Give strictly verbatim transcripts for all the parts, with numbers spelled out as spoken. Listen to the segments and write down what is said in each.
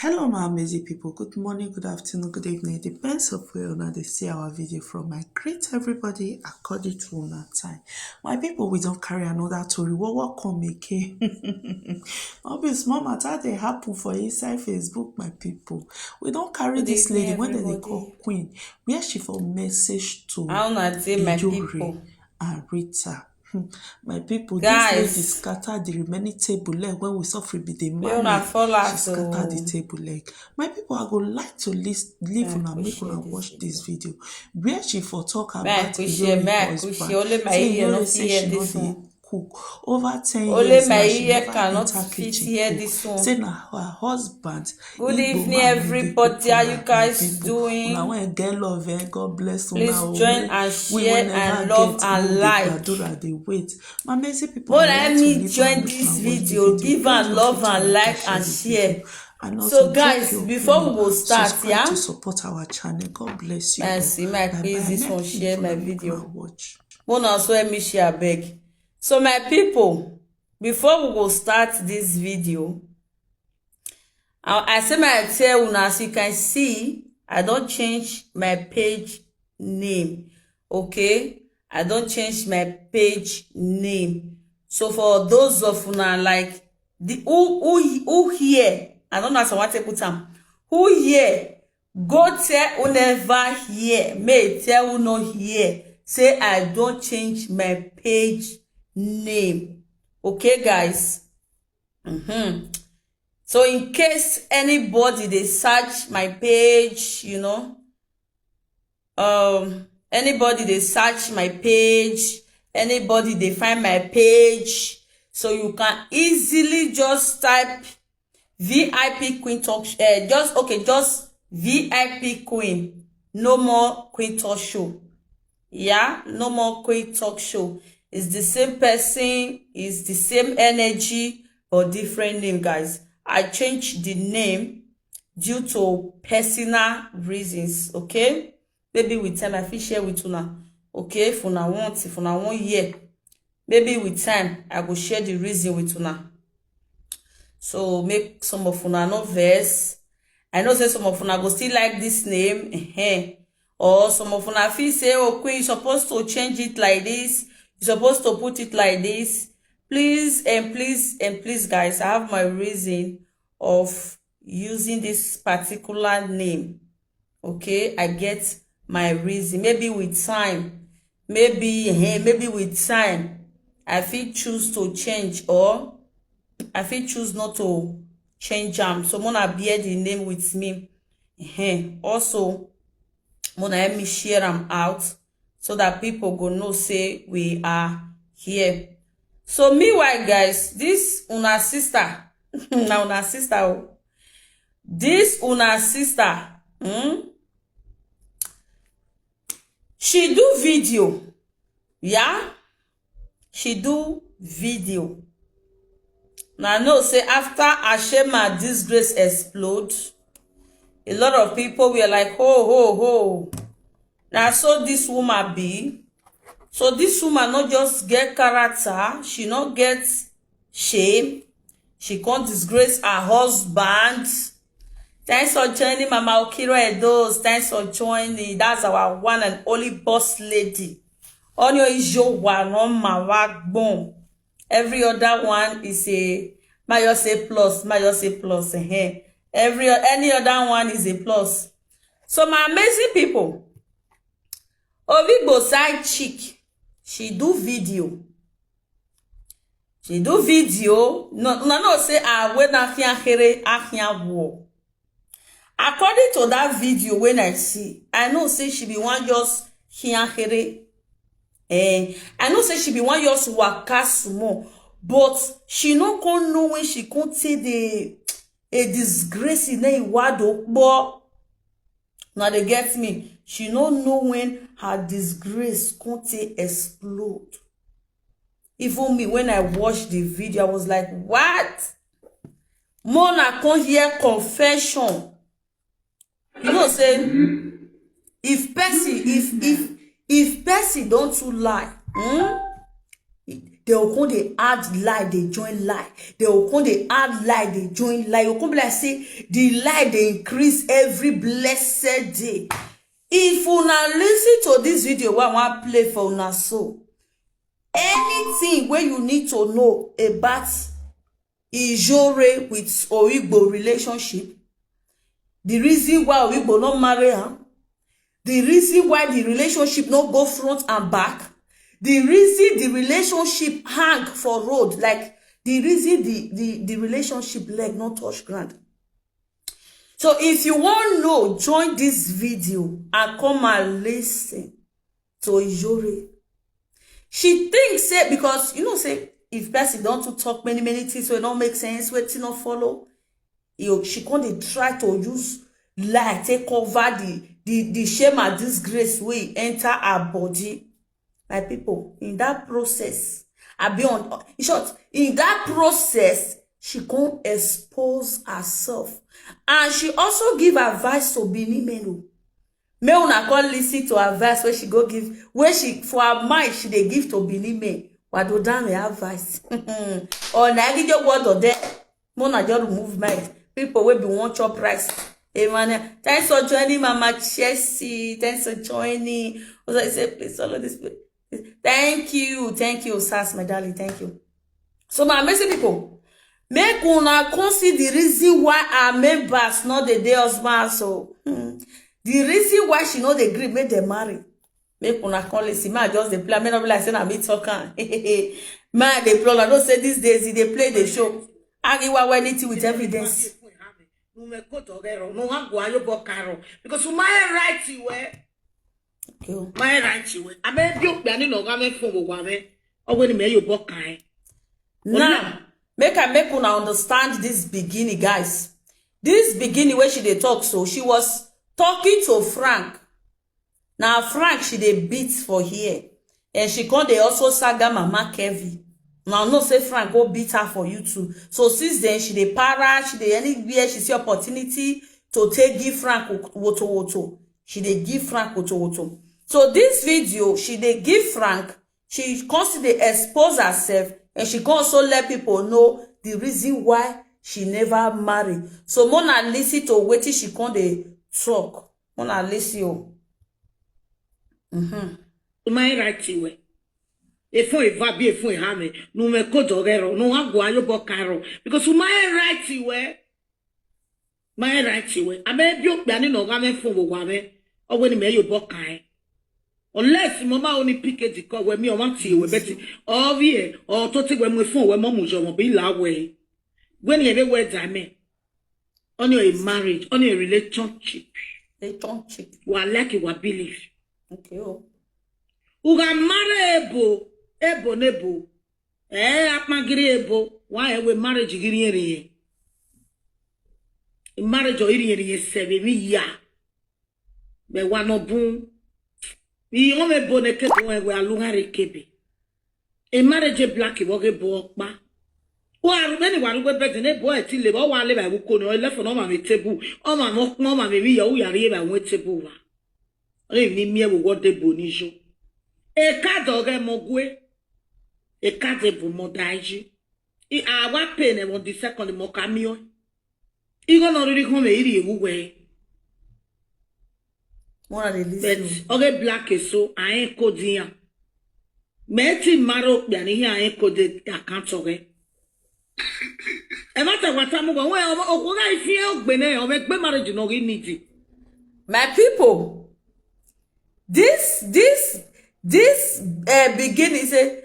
Hello, my amazing people. Good morning, good afternoon, good evening. It depends on where una dey see our video from. I greet everybody according to una time. My people, we don carry another tori. What, what come again? No be small matter dey happen for inside Facebook, my people. We don carry this lady when dem dey call Queen, where she for message to How una dey, my Ijore people? And Rita. Hmm. My people, this lady Guys. scatter the remaining table leg when we suffer be the Make man. una fall She out scatter the o. table leg. My people, I go like to list, leave Make una, we make share una this watch this video. Where she for talk Make I about quick share, Ijore make I quick husband. Share. Only my Say ear Ijore no fit say hear she no this dey one. cook. Over ten Only years my now, she ear never cannot enter fit kitchen hear cook. This one. Say na her husband. Good Igbo evening, man, we dey everybody. cook How for you my guys people. doing? Una wey get love, eh? God bless una Please o. join Make and we share will never and love get and who dey like. Gbadura dey wait. My amazing people, Well, I let like to me leave join una, make this una watch the video. video. Give am Please love also and like share and the share. video. And So, also drop guys, your before we opinion. go start, Subscribe yeah? to support our channel. God bless you I all. see my Bye please bye. this Make one we share my follow make video. una watch. Mona so help me share abeg. So my people, before we go start this video, I, I say my tell una, as you can see, I don change my page name. Okay, I don change my page name. So for those of una like the who who who here, I don't know as I want to put am. Who here go tell who never hear, may tell who no hear. Say I don change my page name. Okay, guys. Mm-hmm. So in case anybody dey search my page, you know, um, anybody dey search my page, anybody dey find my page, so you can easily just type V I P Queen Talk Sh- uh, just okay, just V I P Queen. No more Queen Talk Show. Yeah, no more Queen Talk Show. It's the same person, it's the same energy, but different name, guys. I changed the name due to personal reasons, okay? Maybe with time I fit share with una, okay? If una want, if una wan hear, maybe with time I go share the reason with una. So make some of una no vex. I know say some of una go still like this name, eh? Or some of una feel say, "Oh, Queen, you supposed to change it like this. You supposed to put it like this." Please and please and please, guys, I have my reason of using this particular name. Okay, I get my reason. Maybe with time, maybe eh, maybe with time, I fit choose to change, or I fit choose not to change am. So mona bear the name with me. Eh, also, mona help me share am out so that people go know say we are here. So meanwhile, guys, this una sister, na una sister, oh, this una sister, hmm? She do video, yeah? She do video. Now know say after Ashema disgrace explode, a lot of people were like, "Ho, ho, ho." Now so this woman be. So this woman not just get character, she not get shame. She can't disgrace her husband. Thanks for joining, Mama Okiro Edos. Thanks for joining. That's our one and only boss lady. Onyo Ijo Waroma Wagbon. Every other one is a minus a plus, minus a plus. Eh. Every any other one is a plus. So my amazing people, Ovigbo side chick, she do video. She do video. No, no, no, say ah, when I hear here, I hear war. According to that video, when I see, I know say she be one just hear here. Eh, I know say she be one just waka small, but she no come know when she come take the a disgrace in a word, but now they get me. She no know when her disgrace come take explode. Even me, when I watched the video, I was like, "What?" Mona come hear confession. You know, say if person, if if if person don't too lie, hmm? They will come dey add lie, they join lie. They will come dey add lie, they join lie. You come be like say the lie they increase every blessed day. If una listen to this video, what I want play for una so, anything where you need to know about Ijore with Oigbo relationship, the reason why Oigbo not marry her, the reason why the relationship not go front and back, the reason the relationship hang for road, like the reason the, the, the relationship leg not touch ground. So if you want know, join this video and come and listen to Ijore. She thinks say, because you know say if person don't to talk many many things will not make sense, waiting not follow. You, she can't dey try to use lie take cover the the the shame and disgrace wey enter her body. My people, in that process, I be on in short, in that process, she can't expose herself. And she also give advice to Benin men o. Make una come listen to advice where she go give, where she for her mind she dey give to Benin men. Wado down the advice. Or na give your word or there. Mona just remove mind. People will be one chop price. Emmanuel, thanks for joining, Mama Chelsea. Thanks for joining. Also, I say, please follow this. Thank you, thank you, Sars, my darling. Thank you. So, my amazing people, make una come see the reason why our members not the day husband. So, hmm, the reason why she know the grip make them marry. Make una come listen. Man, just the play. I may not be like saying I'm it talking. Man, they play. I don't say these days they play the show. Argue about anything with evidence. Numekotogero, no one go ayo bokaro. Because my right you were. Okay. My right you were. I may be planning no game for one. Or when me you bokai. Now, make I make una understand this beginning, guys. This beginning where she dey talk, so she was talking to Frank. Now Frank, she dey beat for here, and she come dey also saga Mama Kevi. Now no say Frank go beat her for you too. So since then she dey para, she dey anywhere she see opportunity to take give Frank woto woto. She dey give Frank woto woto. So this video she dey give Frank, she constantly dey expose herself, and she can also let people know the reason why she never marry. So Mona listen to wetin she come dey talk. Mona listen o. Mm-hmm. My right you were. If I va be if I have me, no me go dogero, no one go ayo bokaro. Because my right you were. My right you were. I may be planning no game for one. Or when me you bokai. Unless mama only pick it call when me want you were betting. Or yeah, or to take when we phone when mom was your be la way. When you ever wear diamond. On your marriage, on your relationship. Relationship. Wa like it, wa believe. Okay. Oh. Uga marry ebo, ebo nebo. Eh, apagiri ebo. Why we marriage giri eri? Marriage or iri eri seven year. Be wa no bun. Iye ome bo ne kebe we we alunga re kebe. E marriage e black wo ge bo pa. Wa ru be ni wa ru be be ne bo e ti le bo wa le ba wu ko no le fo no ma me table. O ma mo mo ma me mi yo ya re ba we table wa. Re ni mi e wo wo de bo ni jo. E ka do ge mo gwe. E ka de bo mo da ji. I a wa pe ne won di second mo ka mi o. I go no ri ko me iri ewu we. Mona dey listen. But oge black so I ain't coding. Me ti maro pe ani here I ain't code account oge. E ma ta wa ta mo go we o ko ga ifi o gbe ne o me gbe marriage no gi need. My people, this this this uh, beginning say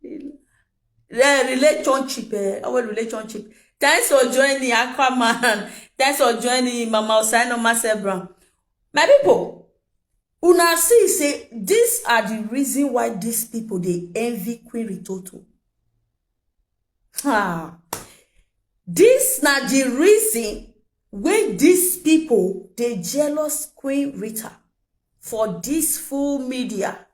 uh, relationship, uh, our relationship. Thanks for joining, Aquaman. Thanks for joining, Mama Osaino Masebra. My people, una see say these are the reason why these people they envy Queen Ritoto. Ha! This na the reason when these people they jealous Queen Rita for this full media.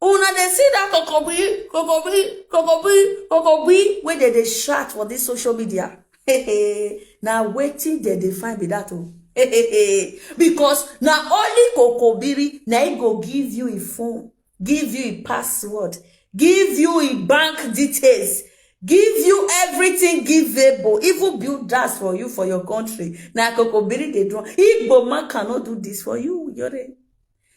Una dey see that kokobi, kokobi, kokobi, kokobi wey dey dey shout for this social media. Na wetin dem dey find be that o. Because na only kokobiri na im go give you a phone, give you a password, give you im bank details, give you everything givable, even build house for you for your country. Na kokobiri dey do am. Igbo man cannot do this for you, Iyore.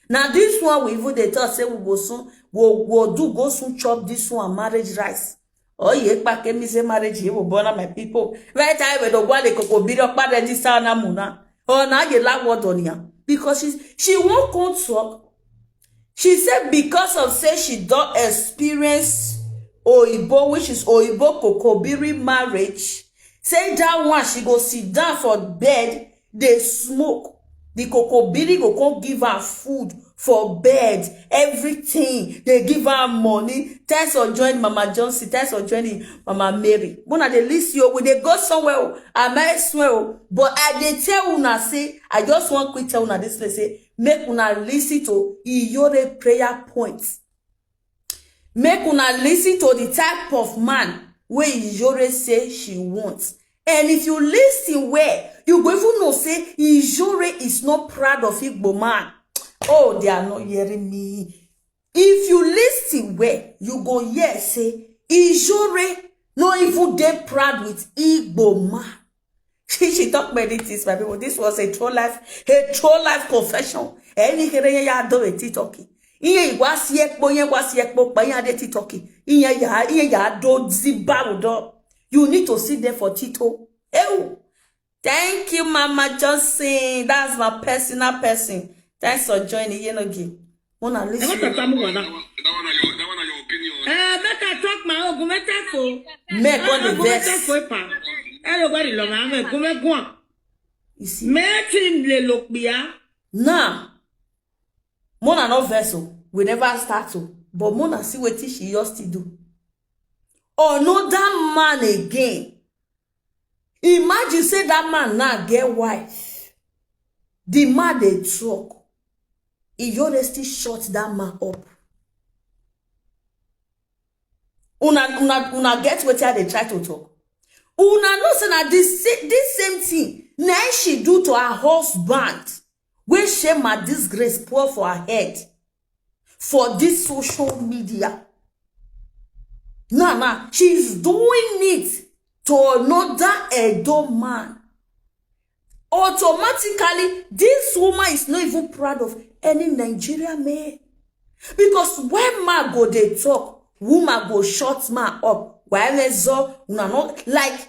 Na this one we even dey talk say we go soon, we go do go soon chop this one marriage rice. Oye kpake me say marriage, you will born my people. Right time we don go le kokobiri okpa register na muna. Or na ye la word on ya. Because she, she won't come talk. She said because of say she don experience oyibo, which is oyibo kokobiri marriage. Say that one she go sit down for bed, dey smoke. The kokobiri go come give her food for bed, everything. They give her money. Thanks for joining Mama Johnson. Thanks for joining Mama Mary. Una dey listen o, we dey go somewhere o. Am I swear o? But I dey tell una say, I just wan quick tell una this place say, make una listen to Iyore prayer points. Make una listen to the type of man wey Iyore say she wants. And if you listen well, you go even know say Iyore is not proud of Igbo man. Oh, they are not hearing me. If you listen well, you go hear say Iyore no even dey proud with Igbo man. She, she talk many things, my people. This was a true life, a true life confession. Any here ya do a TikTok. Iye igwa si ekpo, iye igwa si ekpo, pa iye ade TikTok. Iye ya, iye ya do zibaru do. You need to sit there for Tito. Ew. Thank you, Mama Johnson. That's my personal person. Thanks for joining. You know, give. Una listen. That one na your, that one na your opinion. Eh, make I talk my own. Gume Tefo. Make all the best. Gume Tefo pa. Eh, you got it, Loma. Gume Guan. You see? Me team le look bia. Now, Mona no vessel. We never start to. But Mona see what she used to do. Another man again. Imagine say that man now get wife. The man dey talk. Iyore still shut that man up. Una, una, una get wetin I dey try to talk. Una know say na this, this same thing na she do to her husband, wey shame and disgrace pour for her head for this social media. Now, now, she is doing it to another Edo man. Automatically, this woman is not even proud of any Nigerian man. Because when man go dey talk, woman go shut man up. Why me so? Una no like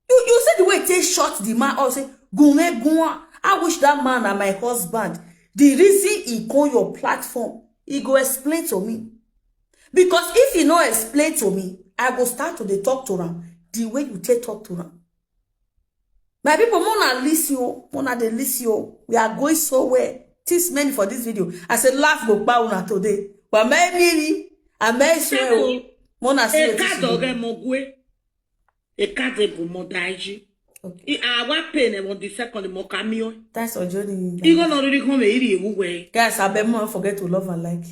you, you see the way they shut the man up, say, "Gume Gua, I wish that man are my husband." The reason he call your platform, he go explain to me. Because if he no explain to me, I go start to dey talk to am the way you take talk to am. My people, Mona listen o, Mona dey listen o. We are going so well. This many for this video. I say laugh go pa una today. But my mini, I may swear o. Mona say e ka doge mo gwe. E ka de bu mo daiji. Okay. I awa pain e won the second mo ka mi o. Thanks for joining me. Igo no really come e iri ewu we. Guys, I beg more forget to love and like.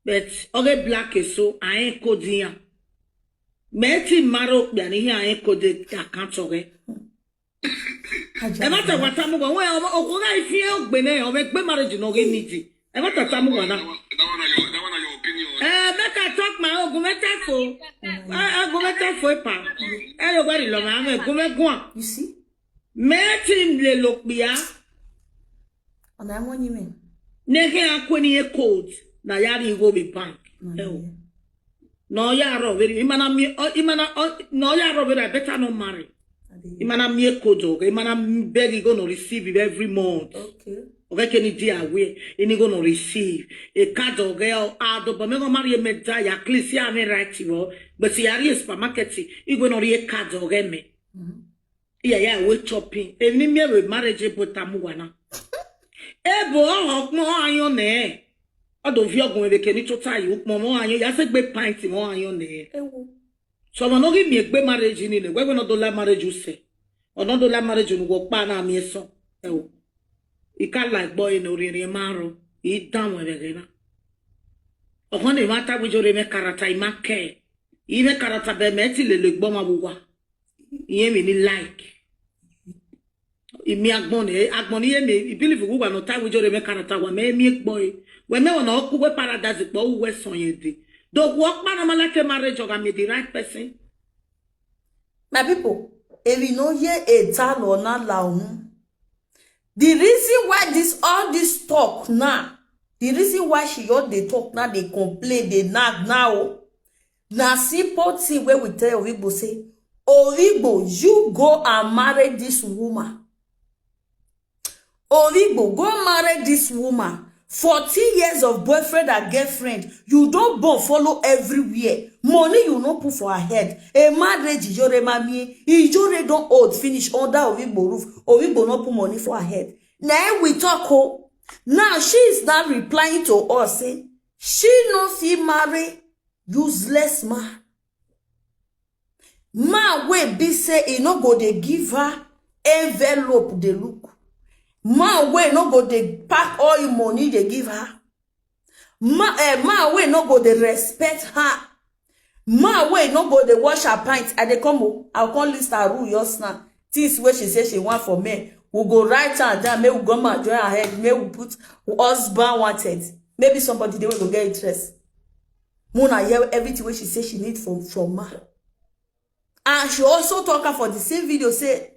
But okay, black is so I ain't coding. Me ti maro ya ni I ain't code account okay. Ẹ má tẹ̀ wá tá mú bọ̀ wọ́n ẹ̀ ọkùnrin àìfi ẹ̀ ògbé náà ọmọ ẹgbẹ́ marriage náà rí nídìí. Ẹ má tẹ̀ tá mú wà náà. That one na your, that one na your opinion. Ẹ make I talk my own. Gume Tefo. Ẹ Gume Tefo ipa. Ẹ yóò gbẹ́rì lọ́mọ àwọn ẹ̀gún mẹ́gún à. You see? Mẹ́tì lè lò pìá. Ọ̀nà ẹ̀wọ̀n yín mi. Neke akweni e code na yari go be bank. Ẹ o. No ya ro very imana mi imana no ya ro very better no marry. Imana mi e code o. Imana beg you go no receive it every month. Okay. Okay, can you deal away? Ini go no receive. E card o ge o ado but me go marry me da ya clean see am right wo. But see yari supermarket. I go no re card o ge me. Iya ya we chopping. Eni mi we marriage ebo tamu wana. Ebo ho kmo ayo ne. Odo vi ogun ebe keni tota yi ukmo mo ayo ya se gbe pint mo ayo ne. Ewo. So mo no gi mi egbe marriage ni ne. We we no do la marriage use. O no do la marriage nu wo pa na mi eso. Ewo. I ka la gbo e no ri ri ma ro. I da won ebe ge na. Okan ne ma ta gbejo re me karata i ma ke. I me karata be me ti le le gbo ma wo wa. Iye mi ni like. Imi agbon ni agbon ni iye mi I believe wu wa no ta wi jore me karata wa me mi gbo e. We me wona oku we paradise gbo wu we son ye de. The work man, I'm like a marriage or I'm the right person. My people, if you know ye a tal or not laun, the reason why this all this talk now, the reason why she all dey talk now, dey complain, dey nag now. Na simple thing wey we tell Origbo say, Origbo, you go and marry this woman. Origbo, go marry this woman. Fourteen years of boyfriend and girlfriend, you don born follow everywhere. Money you no put for her head. A marriage Ijore mamie, Ijore don old finish under Origbo roof. Origbo no put money for her head. Na im we talk o. Now she is now replying to us say she no fit marry useless man. Man wey be say e no go dey give her envelope dey look. Man wey no go dey pack all im money dey give her. Man, eh, man wey no go dey respect her. Man wey no go dey wash her pint. I dey come o, I go come list her rule just now. Things wey she say she want for men, we go write am down, make we go and join her head, make we put husband wanted. Maybe somebody dey wey go get interest. Mona hear everything wey she say she need from from man. And she also talk am for the same video say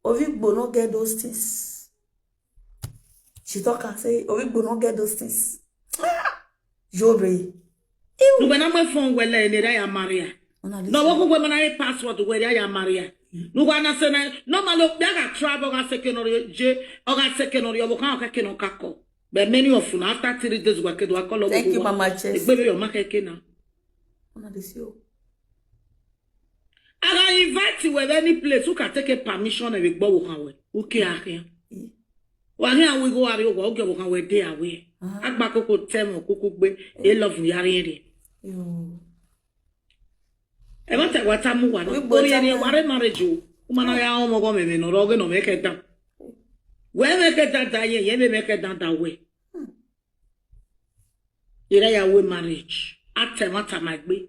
Origbo no get those things. She talk am say Origbo no get those things. Jore. Nugbe na mwe phone wele ne da ya Maria. Una listen. No wo kugbe mana ye password wele ya Maria. Nugwa na se na normally okpia ga travel ga secondary je o ga secondary o ka ka ke no kako. But many of una after three days wa ke do akolo. Thank you, Mama Chess. Egbe be yo ma ke ke na. Una dey see o. Aga invite we any place who can take a permission and we go wo kan we. Who care here? Wa ni awi go ari ogo oge wo kan we dey away. Agba koko temo koko gbe e love yari ere. Yo. E ma te wa ta mu wa no. Ori ni wa re marriage o. Uma na ya omo go me me no roge no me ke dan. We me ke dan da ye ye me me ke dan da we. Ira ya we marriage. Ate mata magbe.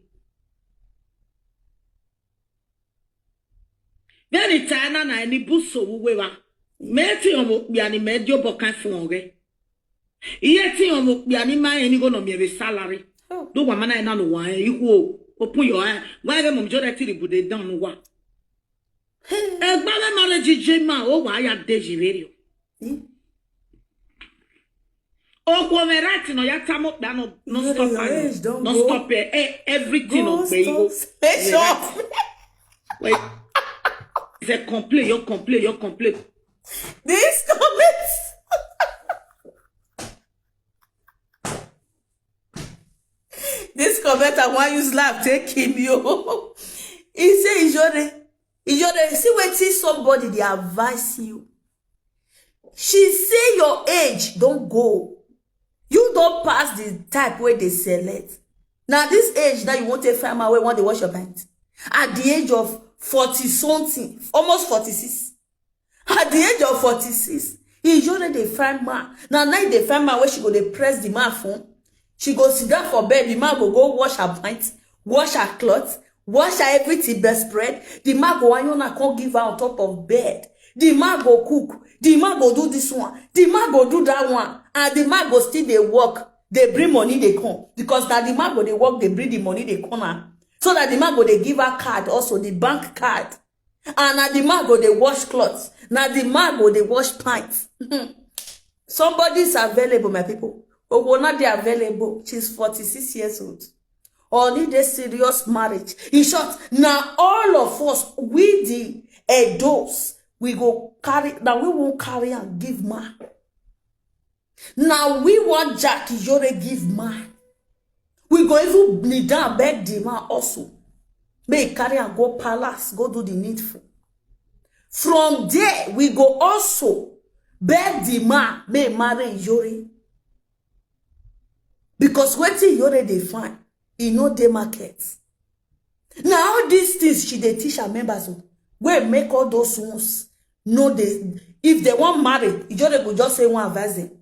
Then it's na na any buso we wa. Me ti omo kpia ni me di obo kan fun oge. Iye ti omo kpia ni ma eni go no mi ebe salary. Do wa mana na no wa e iku o. Open your eye. Wa ebe mo mi jo de ti ribu de dan no wa. Egba me marriage je ma o wa ya de ji very. Okwo me right no ya tamo da no no stop am. No stop e everything o gbe iwo. Stop. Wait. They complain, you complain, you complain. This comments. This comment I want use laugh take him yo. He say Ijore, Ijore, see wetin somebody dey advise you. She say your age don go. You don pass the type wey dey select. Na this age now you wan take find man wey wan dey wash your pant. At the age of forty something, almost forty-six. At the age of forty-six, Ijore dey find man. Na now dey find man wey she go dey press the man phone. She go sit down for bed, the man go go wash her pant, wash her cloth, wash her everything, bed spread. The man go iron and come give her on top of bed. The man go cook. The man go do this one. The man go do that one. And the man go still dey work, dey bring money dey come. Because na the man go dey work, dey bring the money dey come am. So that the man go dey give her card also, the bank card. And na the man go dey wash cloth. Na the man go dey wash pants. Somebody is available, my people. Owo na dey available. She's forty-six years old. Or need a serious marriage. In short, now all of us, we the adults, we go carry, now we won't carry and give man. Now we want Jack Ijore give man. We go even kneel down, beg the man also. May he carry and go palace, go do the needful. From there, we go also beg the man, may marry Ijore. Because wetin Ijore dey find, e no dey market. Na all these things she dey teach her members o, wey make all those ones no dey. If they wan marry, Ijore go just say wan advise them.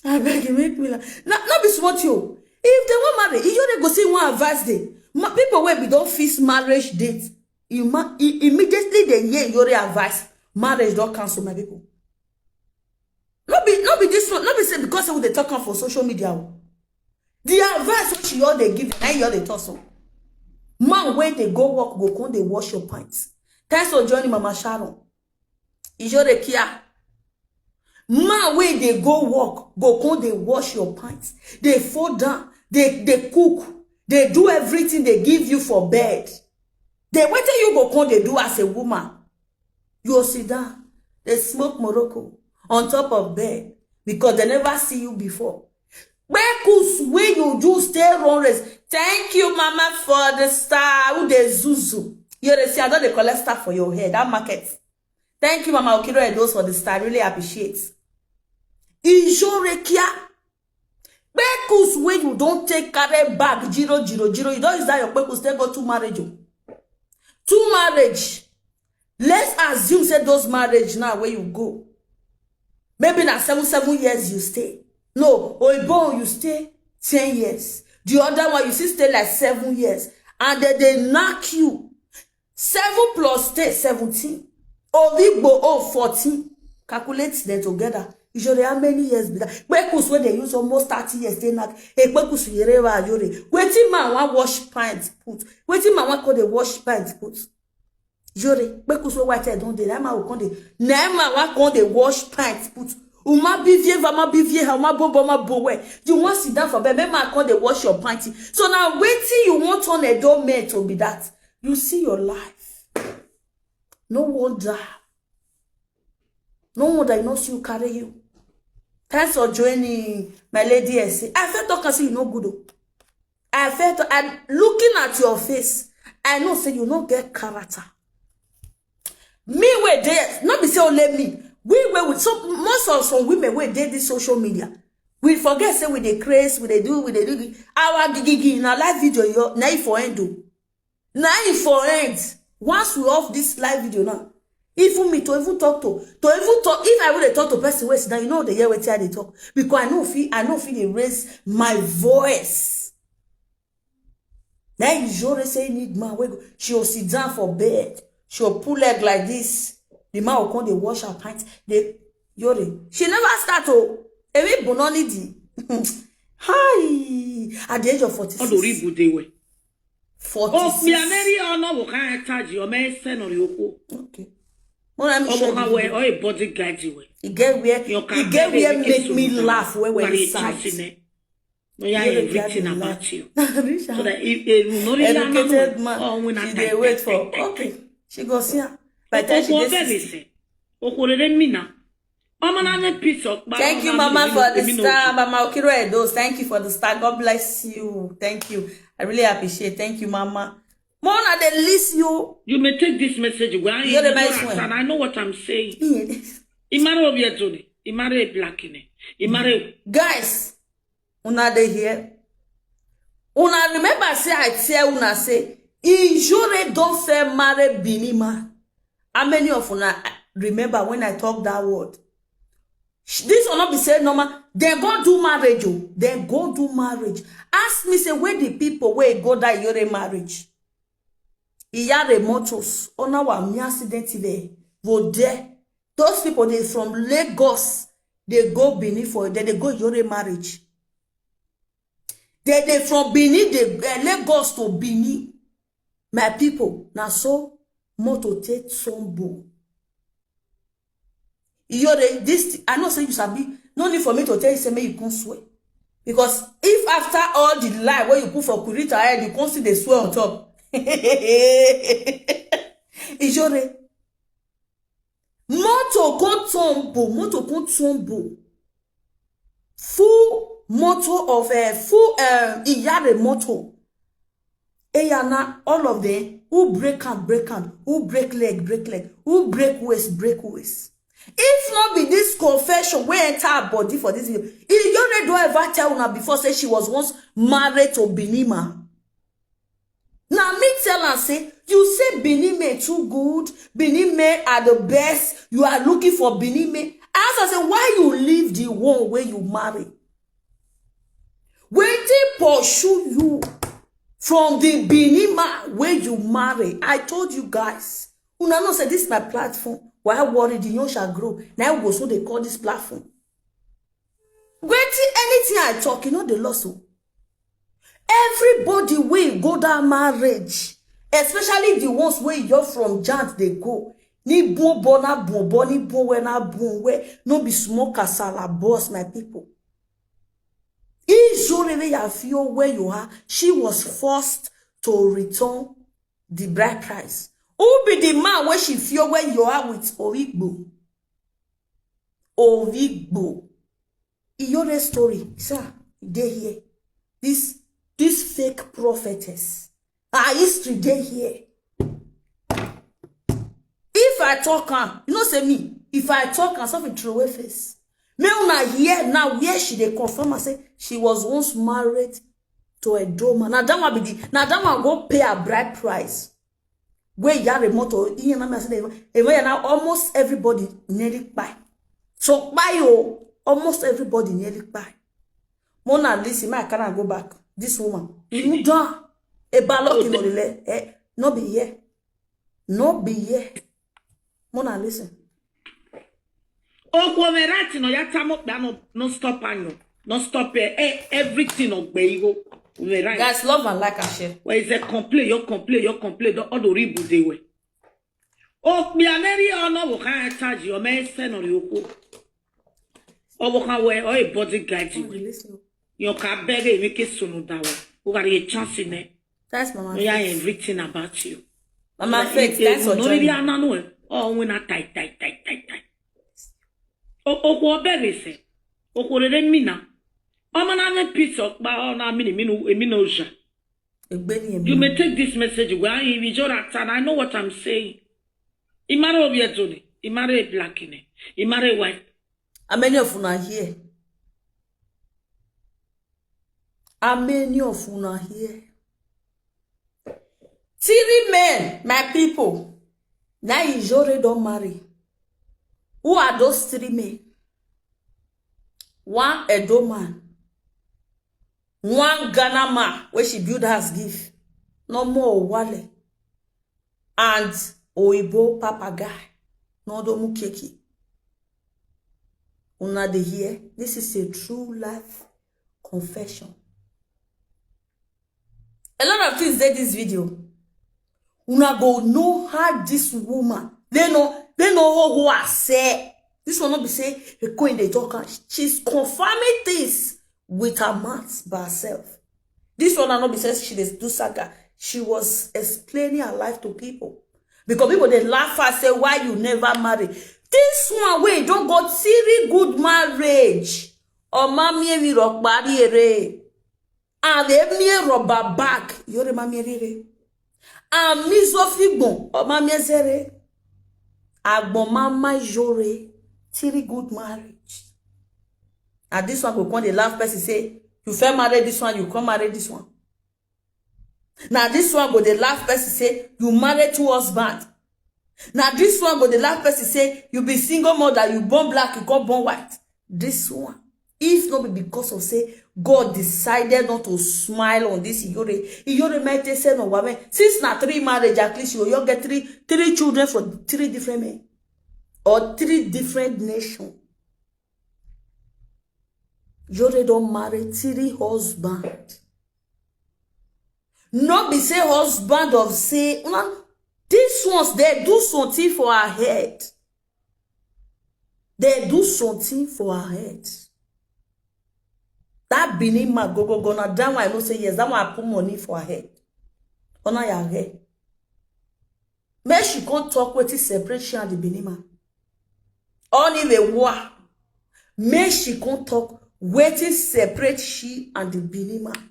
Abeg, you make me laugh. Na no be small thing o. If they wan marry, Ijore go say wan advise them. Ma, people wey be don fix marriage date, ima, i, immediately they hear Ijore advice, marriage don cancel, my people. No be no This one, not be say because we dey talk am for social media. The advice which you all dey give, and you all dey talk so. Man wey dey go work go come dey wash your pants. Thanks for joining, Mama Sharon. Ijore Kia. Man wey dey go work go come dey wash your pants, dey fold down, dey dey cook, dey do everything, dey give you for bed. Then wetin you go come dey do as a woman? You go sit down, dey smoke Morocco on top of bed because they never see you before. Kpekus wey you do stay run race. Thank you, Mama, for the star. Who dey zuzu? You dey see, I don dey collect star for your head. That market. Thank you, Mama Okiro Edos, for the star. Really appreciate. Ijore Kia. Kpekus wey you don take carry bag zero zero zero. You don use that your kpekus take go two marriage o. Two marriage. Let's assume say those marriage now where you go, maybe na seven seven years you stay. No, oyibo, you stay ten years. The other one, you still stay like seven years, and then they knock you. Seven plus stay seventeen. Obi gbo o fourteen. Calculate them together. Usually, how many years be that? Kpekus wey dey use almost thirty years dey knock. Ekpekus yere wa yore. Wetin man wan wash pants put? Wetin man wan come dey wash pants put? Yore, kpekus wey white hair don dey. Na man go come dey. Na man wan come dey wash pants put. Uma bivie va, ma bivie ha, uma bobo, ma bowe. You wan sit down for bed, make man come dey wash your panty. So now wetin you wan turn Edo men to be that? You see your life. No wonder. No wonder you no see you carry you. Thanks for joining, my lady. I say, I feel talk and say you no good o. I feel talk, I looking at your face, I know say you no get character. Me wey dey, not be say only me. We wey with some, most of some women wey dey this social media, we forget say we dey craze, we dey do, we dey do the, our gigigi na live video yo, na e for end o. Na e for end. Once we off this live video now, even me to even talk to, to even talk, if I will dey talk to person wey sit down, you know they hear wetin I dey talk. Because I know fit, I know fit dey raise my voice. Then you sure say need man wey go, she will sit down for bed, she will pull leg like this. The man will come dey wash her pants. They, Yore, she never start o. Ebi bononi di. Hi, at the age of forty-six. Ọdọ orí ibùdó wẹ̀. Forty-six. Òpin Amẹ́rí ọ̀nà wò ká ẹ tají ọmọ ẹ sẹ́nà rí oko. Okay. Mo na mi Ọmọ show kan you. Wẹ̀ ọ́ ẹ bodyguard wẹ̀. E get where, Your e get where make me laugh when we sight. No, yeah, everything about you. So that if, if you know the Educated man, oh, when she I dey wait for. Okay, she go see her. By the time she Oko gets very sixty. Say, Oko rere mina. Ọmọ na ne piece of Thank you, Mama, for the star. Mama Okiro Edos, thank you for the star. God bless you. Thank you. I really appreciate. Thank you, Mama. Mona, they list you. You may take this message where I You're the know nice what one. And I know what I'm saying. Yes. Imare obietoni, imare blackine, imare Guys, una dey hear? Una remember say I tell una say Ijore don fair marry Benin man. How many of una remember when I talk that word? Sh- This one not be say normal. Then go do marriage, oh. Then go do marriage. Ask me say where the people where go that Ijore marriage. Iyare Motors, on our me accident there, go there. Those people they from Lagos, they go Benin for, they, they go Ijore marriage. They, they from Benin, they uh, Lagos to Benin. My people, now so motor take tumble. Iyore, this I know say you sabi. No need for me to tell you say make you come swear. Because if after all the lie where you put for Kurita head, you come see the swear on top. Ijore. Motor come tumble, motor come tumble. Full motor of a uh, full uh, Iyare motor. Eyana, all of them, who break hand, break hand, who break leg, break leg, who break waist, break waist. If not be this confession, we enter our body for this video. Iyore don't ever tell una before say she was once married to Binima. Now me tell her say, you say Benin men too good, Benin men are the best, you are looking for Benin men. I ask her say, why you leave the one where you marry? Wetin pursue you from the Benin man where you marry? I told you guys. Una know say this is my platform. Why worry the young shall grow? Now we go so they call this platform. Wetin, anything I talk, you know the loss o. Everybody wey go that marriage, especially the ones wey you're from Jant dey go. Ni bon bona bon bon ni bon we na bon we no be small kasala boss my people. Ijore wey you feel where you are, she was forced to return the bride price. Who be the man wey she feel where you are with Origbo? Origbo. Iyore story, sir, dey here. This this fake prophetess. Her history dey here. If I talk am, you know say me, if I talk am, something throw away face. Me una hear now where she dey confirm and say she was once married to a Doma. Now that one be the now that one go pay her bride price. Wey yare moto iye na me say even ya na almost everybody nearly buy. So buy o almost everybody nearly buy. Mona listen, my can go back. This woman, you done a balok in the eh, no be here, no be here. Mona listen. Okwu ome right no ya tamo kpe no no stop anyo. No stop eh, eh everything ogbe igo. Ome right. Guys, love and like and share. Where is a complain? Your complain, your complain. Don't all the ribu they were. Okpi aneri ono wo kan charge your men send on your co. Owo kan we or a bodyguard you. Your car beg a make it sunu dawa. Who are a chance in it? That's Mama. We are everything about you. Mama Faith, thanks for joining. Ananu. Oh, when I tight, tight, tight, tight, tight. Oh, oh, what bed is it? Oh, what did it mean? I'm an other piece of bar on a mini minu, a minoja. You may take this message where I enjoy that and I know what I'm saying. Imare obietoni, imare black in it, imare white. How many of you are here? How many of you are here? Three men, my people. Now Ijore don't marry. Who are those three men? One Edo man, one Ghana man where she build house give, no more wale, and Oibo Papa guy, no do mukeki. Una dey hear? This is a true life confession. A lot of things dey this video. Una go know how this woman, they know, they know who, who I say. This one not be say a queen they talk. She's confirming this with her mouth by herself. This one not be say she dey do saga. She was explaining her life to people because people they laugh and say why you never marry. This one way don't got three good marriage. Or mommy we rock body. And they me rubber back, you remember me. And me so figbon, or my misery. Agbon mama jore, three good marriage. And this one go come the last person say, you fair marry this one, you come marry this one. Now this one go the last person say, you marry two husband. Now this one go the last person say, you be single mother, you born black, you come born white. This one. If not be because of say God decided not to smile on this Iyore, Iyore might say no woman. Since na three marriage, at least you you get three three children for three different men or three different nation. Iyore don't marry three husband. No be say husband of say man, these ones they do something for her head. They do something for her head. That Benin man go go go now. That one I know say yes. That one I put money for her head. Honor your head. Make she come talk wetin separate she and the Benin man. Only the war. Make she come talk wetin separate she and the Benin man.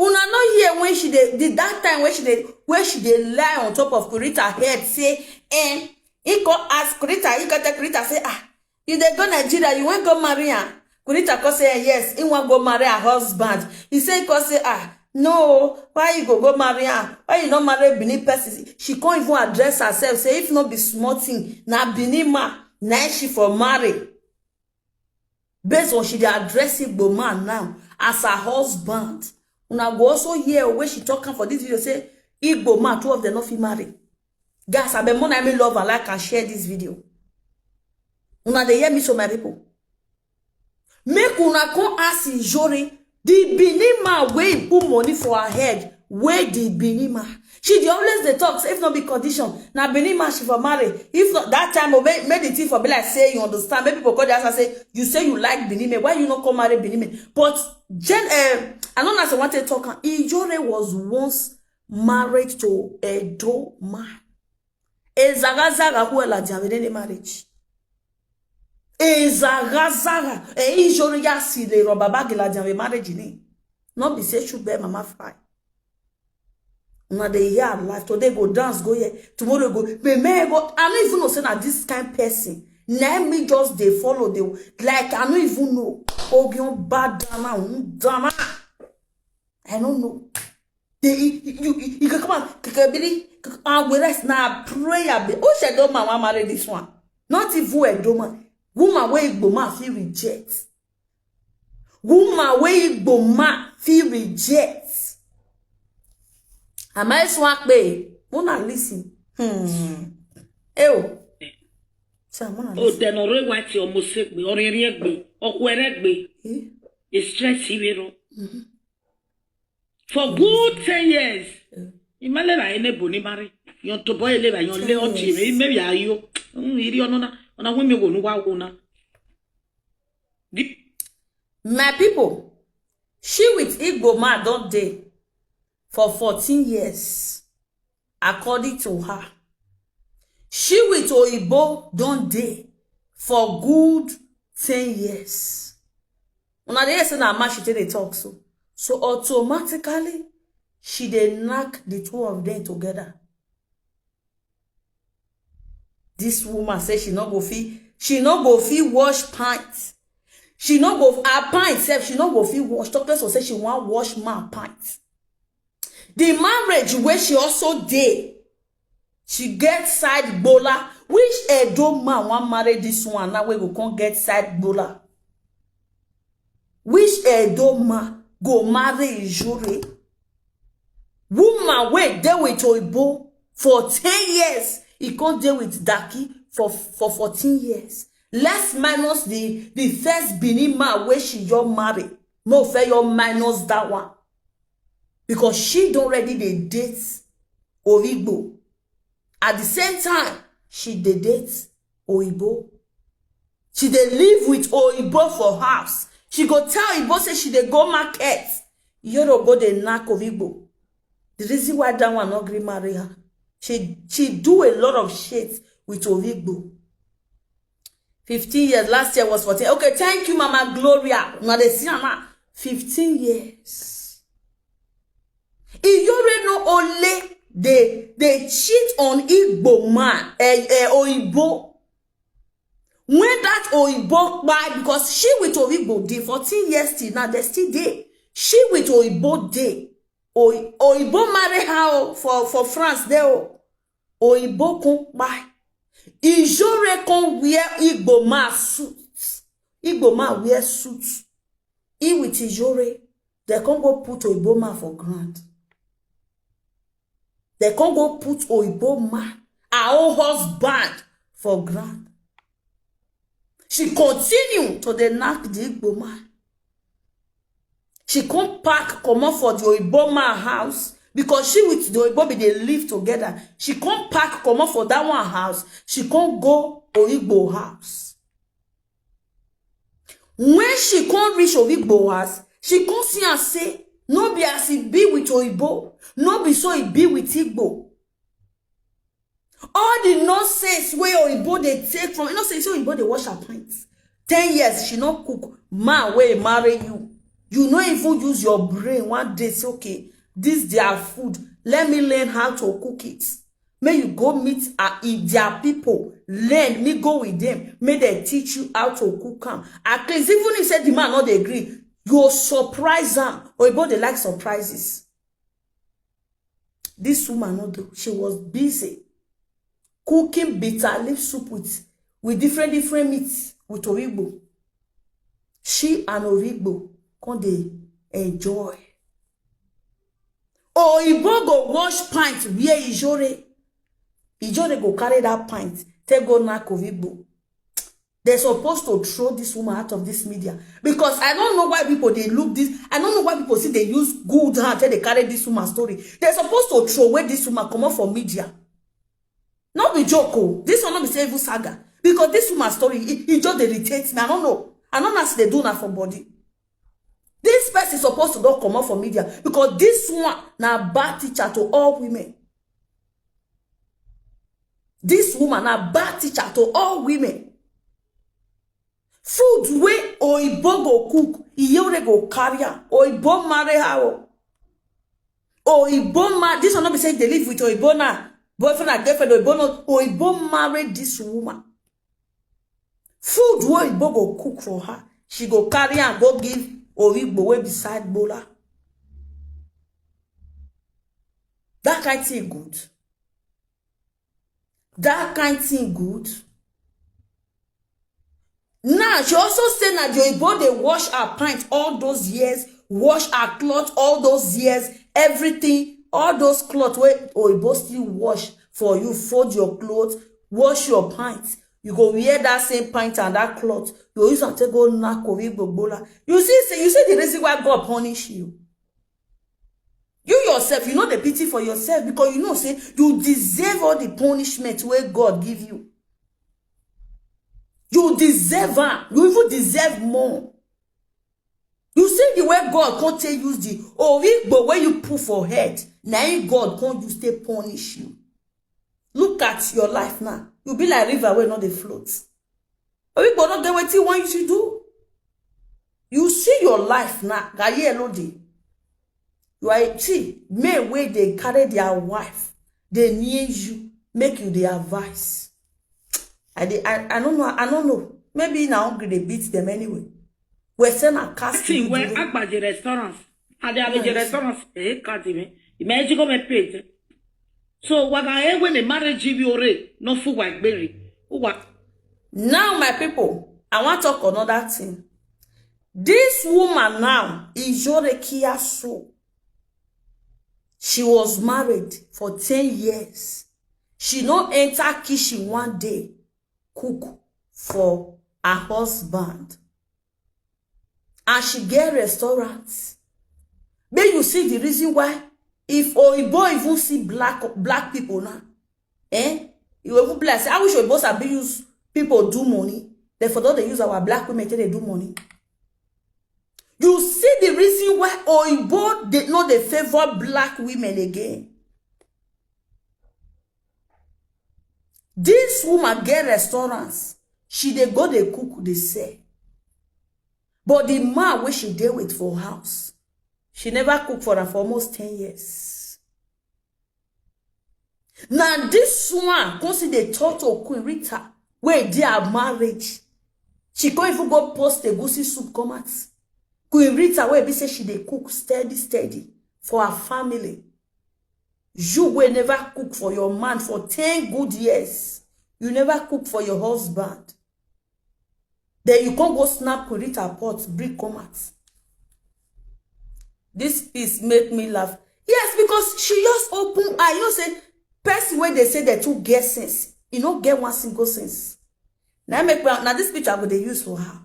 Una no hear when she dey the that time when she dey when she dey lie on top of Kurita head say eh he go ask Kurita he go tell Kurita say ah you dey go Nigeria you wan go marry am Kurita come say eh, yes he wan go marry her husband he say he come say ah no why you go go marry am why you no marry Benin person she come even address herself say if no be small thing na Benin man na she for marry. Based on she dey address Igbo man now as her husband. Una go also hear when she talk am for this video say Igbo man two of them no fit marry. Guys, abeg make una help me love and like and share this video. Una dey hear me so, my people? Make una come ask Ijore, the Benin man wey he put money for her head, wey the Benin man. She dey always dey talk say if no be condition, na Benin man she for marry. If not that time, oh, make, make the thing for be like say you understand. Make people call the answer say you say you like Benin man, why you no come marry Benin man? But Jen, um, I don't know as I want to talk. Ijore was once married to Edo man. Ezagazaga who ela diavene marriage. Ezagazaga e Ijore ya si le ro baba gila diavene marriage ni. No be say should bear mama fry. Una dey hear life today go dance go here, tomorrow go me me go. I no even know say na this kind person. Na me just dey follow dey like I no even know. Ogion bad dana, dana. I don't know. They, you, you, you can come and kakabiri and we rest na prayer be. Oh, she don't man wan marry this one. Not even Edo man. Woman wey Igbo man fit reject. Woman wey Igbo man fit reject. Am I swag pay? Una listen. Hmm. Ew. So I'm gonna O listen. Deno re wa ti omo se gbe, orin rin gbe, oku ere gbe. Eh? E stress iwe ro. For good ten years. Imale ra ene boni mari. Yon to boy le ra yon le oti re me ya yo. Mm, iri ono na, ona we me wo nu wa wo na. Di My people, she with Igbo man don dey for fourteen years, according to her. She with Oyibo don dey for good ten years. Una dey hear say na man she take dey talk so. So automatically, she dey knack the two of them together. This woman say she no go fit, she no go fit wash pants. She no go her pants sef, she no go fit wash. Talk less of say she wan wash man pants. The marriage wey she also dey, she get side gbola. Which Edo man wan marry this one now wey go come get side gbola? Which Edo man go marry Ijore? Woman wey dey with Oyibo for ten years, e come dey with Daki for for fourteen years. Let's minus the the first Benin man wey she just marry. Mo fe your minus that one. Because she don already dey date Origbo. At the same time, she dey date Oyibo. She dey live with Oyibo for house. She go tell Oyibo say she dey go market. Yorobo dey knack Origbo. The reason why that one no gree marry her, she she do a lot of shit with Origbo. Fifteen years, last year was fourteen. Okay, thank you, Mama Gloria. Now they see her now. Fifteen years. Iyore no only they they cheat on Igbo man, eh, eh, Oyibo. When that Oyibo buy, because she with Oyibo dey fourteen years till now, they still dey. She with Oyibo dey. Oy- Oyibo marry her o for, for France there. O. Oyibo come buy. Ijore come wear Igbo man suit. Igbo man wear suit. He with Ijore, they come go put Oyibo man for ground. They come go put Oyibo man, her own husband, for ground. She continue to dey knack the Igbo man. She come pack comot for the Oyibo man house because she with the Oyibo be dey live together. She come pack comot for that one house. She come go Oyibo house. When she come reach Oyibo house, she come see am say no be as e be with Oyibo, no be so e be with Igbo. All the nonsense wey Oyibo dey take from, you know say say Oyibo dey wash her pants. Ten years she no cook, man wey marry you, you no even use your brain one day say okay, this their food, let me learn how to cook it. Make you go meet uh, their people, learn, me go with them, make they teach you how to cook am. At least even if say the man no dey agree, you go surprise am. Oyibo dey like surprises. This woman no do. She was busy cooking bitter leaf soup with with different different meats with Origbo. She and Origbo come dey enjoy. Oyibo go wash pint where Ijore. Ijore go carry that pint take go knack Origbo. They're supposed to throw this woman out of this media, because I don't know why people they look this. I don't know why people see they use good hand till they carry this woman story. They're supposed to throw away this woman, come off for media. Not be joke. Oh. This one not be say even saga, because this woman story it, it just irritates me. I don't know. I don't know as they do that for body. This person supposed to don't come off for media, because this one now bad teacher to all women. This woman na bad teacher to all women. Food wey oyibo go cook, iyore go carry am. Oyibo marry her o. Oyibo ma this one no be say they live with oyibo na boyfriend and girlfriend. Oyibo no oyibo marry this woman. Food wey oyibo go cook for her, she go carry am go give oyigbo wey beside bola. That kind thing good. That kind thing good. Now she also say na the oyibo dey wash her pant all those years, wash her cloth all those years, everything, all those cloth wey oyibo still wash for you, fold your cloth, wash your pant. You go wear that same pant and that cloth. You go use am take go knack oyibo gbola. You see, say you see the reason why God punish you. You yourself, you know the pity for yourself because you know say you deserve all the punishment wey God give you. You deserve am. You even deserve more. You see the way God come take use the origbo wey you put for head. Na him God come use take punish you. Look at your life now. You be like river wey no dey float. Origbo no get wetin he want you to do. You see your life now. Gaye Elode. You are a see men wey dey carry their wife dey near you make you dey advise. I dey I, I don't know I don't know maybe na hungry dey beat them anyway. We say na cast See you where dey. Agbaje restaurant. Ade Abeje Yes. Restaurant. Eh, can't even. Imagine go me page. So waga ewe ne marriage bi ore no fu wa gbere. Uwa. Now my people, I wan talk another thing. This woman now, Ijore Kiasu, she was married for ten years. She no enter kitchen one day, cook for her husband. And she get restaurant. Make you see the reason why if Oyibo even see black black people now, eh? You even be like say, I wish Oyibo sabi use people do money. Therefore, don't they use our black women till they do money? You see the reason why Oyibo they no dey favor black women again. This woman get restaurants. She dey go dey cook dey sell. But the man wey she dey with for house, she never cook for am for almost ten years. Now this one come see dey talk to Queen Rita wey dey her marriage. She come even go post egusi soup come out. Queen Rita wey be say she dey cook steady steady for her family. You wey never cook for your man for ten good years. You never cook for your husband. Then you come go snap Queen Rita pot, bring come out. This piece make me laugh. Yes, because she just open eye. You know say person wey dey say they too get sense, e no get one single sense. Now make now this picture I go dey use for her.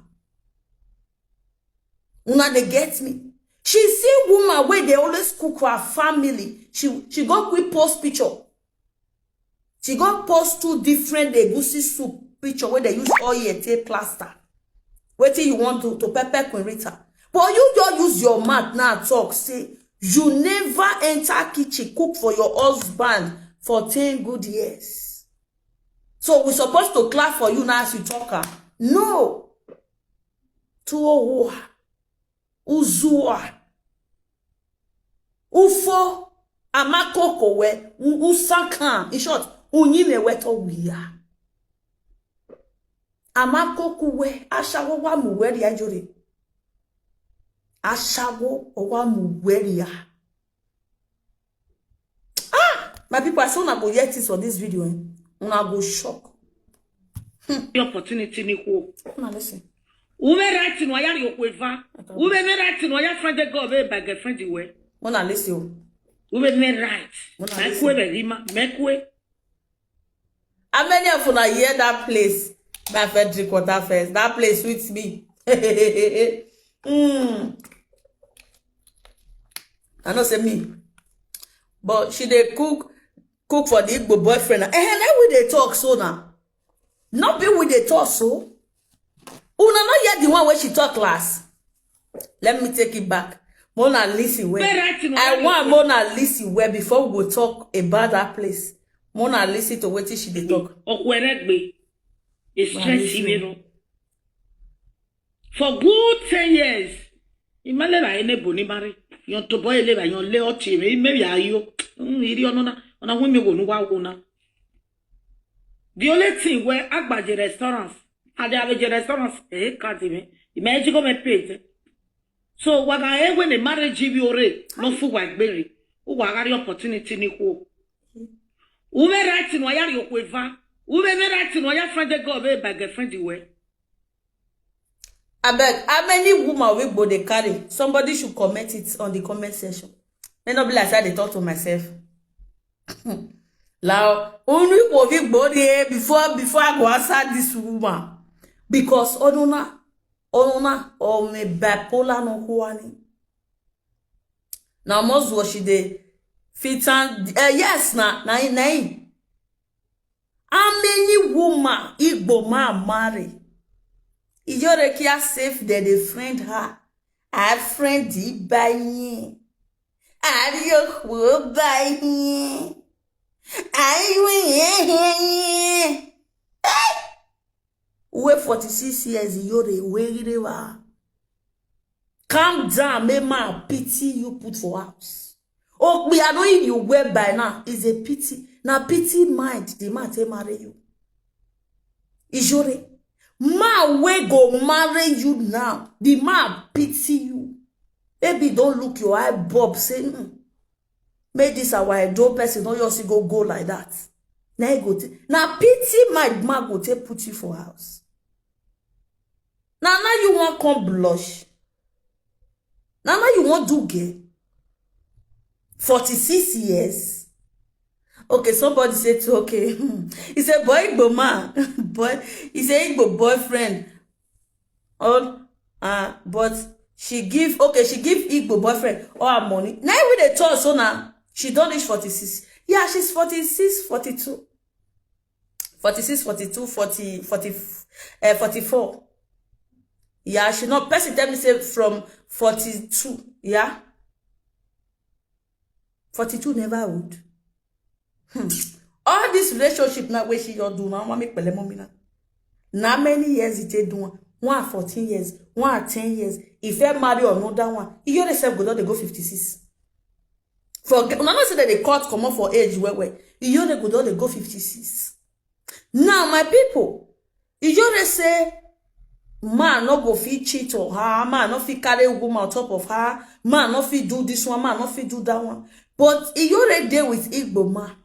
Una dey get me? She see woman wey dey always cook for her family. She she go quick post picture. She go post two different egusi soup picture wey dey use oil take plaster. Wetin you wan do to pepper Queen Rita? But you just use your mouth now talk say you never enter kitchen cook for your husband for ten good years. So we supposed to clap for you now as you talk am. No. Tuwo wa. Uzuwa. Ufo. Amakoko we. U- Usakan. In short, unyime weto wiya. Amakoku we. Ashawo wa mu weri ajore. Ashawo wa mu weri ya. Ah, my people, I say una go hear things for this video, eh? Una go shock. The opportunity ni ko. Una listen. Ume right no ya yo kweva. Ume me right no ya friend go be by girlfriend we. Una listen o. Ume me right. Una listen. Me kwe be rima, me kwe. How many of una hear that place? Make I first drink water first. That place sweet me. Mm. I know say me. But she dey cook, cook for the Igbo boyfriend. Eh, na we dey talk so now. No be we dey talk so. Una no hear the one wey she talk last. Let me take it back. Mona listen well. Where right now? I want Mona listen well before we go talk about that place. Mona listen to wetin she dey talk. Okweregbe. It's Mona stress listen. Well. For good ten years. Imale ba ene boni mari. Yon to boy le ba yon le oti me me ya yo. Mm, iri ono na. Ona hu me wo nu wa wo na. The only thing where Agbaje restaurants, and they have a restaurants, eh, can't even. Imagine go me pay. So waga e when the marriage be ore, no fu wa gbere. U wa gari opportunity ni ko. U be right no ya ri okwe va. U be be right no ya friend go be by girlfriend we. Abeg, how many woman we go dey carry? Somebody should comment it on the comment section. May not be like I dey talk to myself. Now, only go we go there before, before I go answer this woman. Because onuna, onuna, or me bipolar no kuani. Now, most what she dey fit and, eh, yes, na, na, na. How many woman Igbo man marry? Iyorekia safe that they friend her. I friend the buying. I you will buying. I you Wait forty-six years, Iyore, where you dey wa? Calm down, make man pity you put for house. Oh, we are knowing you well by now. Is a pity. Now pity mind, the man take marry you. Ijore. Man wey go marry you now, the man pity you. Maybe don't look your eye bulb, say, "Hmm, make this our Edo person, no just go, go like that." Now you go t-, now pity mind man go take put you for house. Now, now you want come blush. Now, now you want do gay. Forty-six years. Okay, somebody said to, okay. He said, "Boy, Igbo man." Boy, he said, "Igbo boyfriend." All, uh, but she give, okay, she give Igbo boyfriend all her money. Now we dey talk so now. She don't reach forty-six. Yeah, she's forty-six, forty-two. Forty-six, forty-two, forty, forty, eh, forty-four. Yeah, she not, person tell me say from forty-two. Yeah. Forty-two never old. Hmm. All this relationship now where she don do now, want make pele mommy now. Now many years it take do one? One at fourteen years, one at ten years. If I marry another one, you yourself go down, they go fifty-six. For, una know say that they cut comot for age well well. You dey go down, they go fifty-six. Now, my people, you just say man no go fit cheat on her, man no fit carry woman on top of her, man no fit do this one, man no fit do that one. But Iyore dey with Igbo man.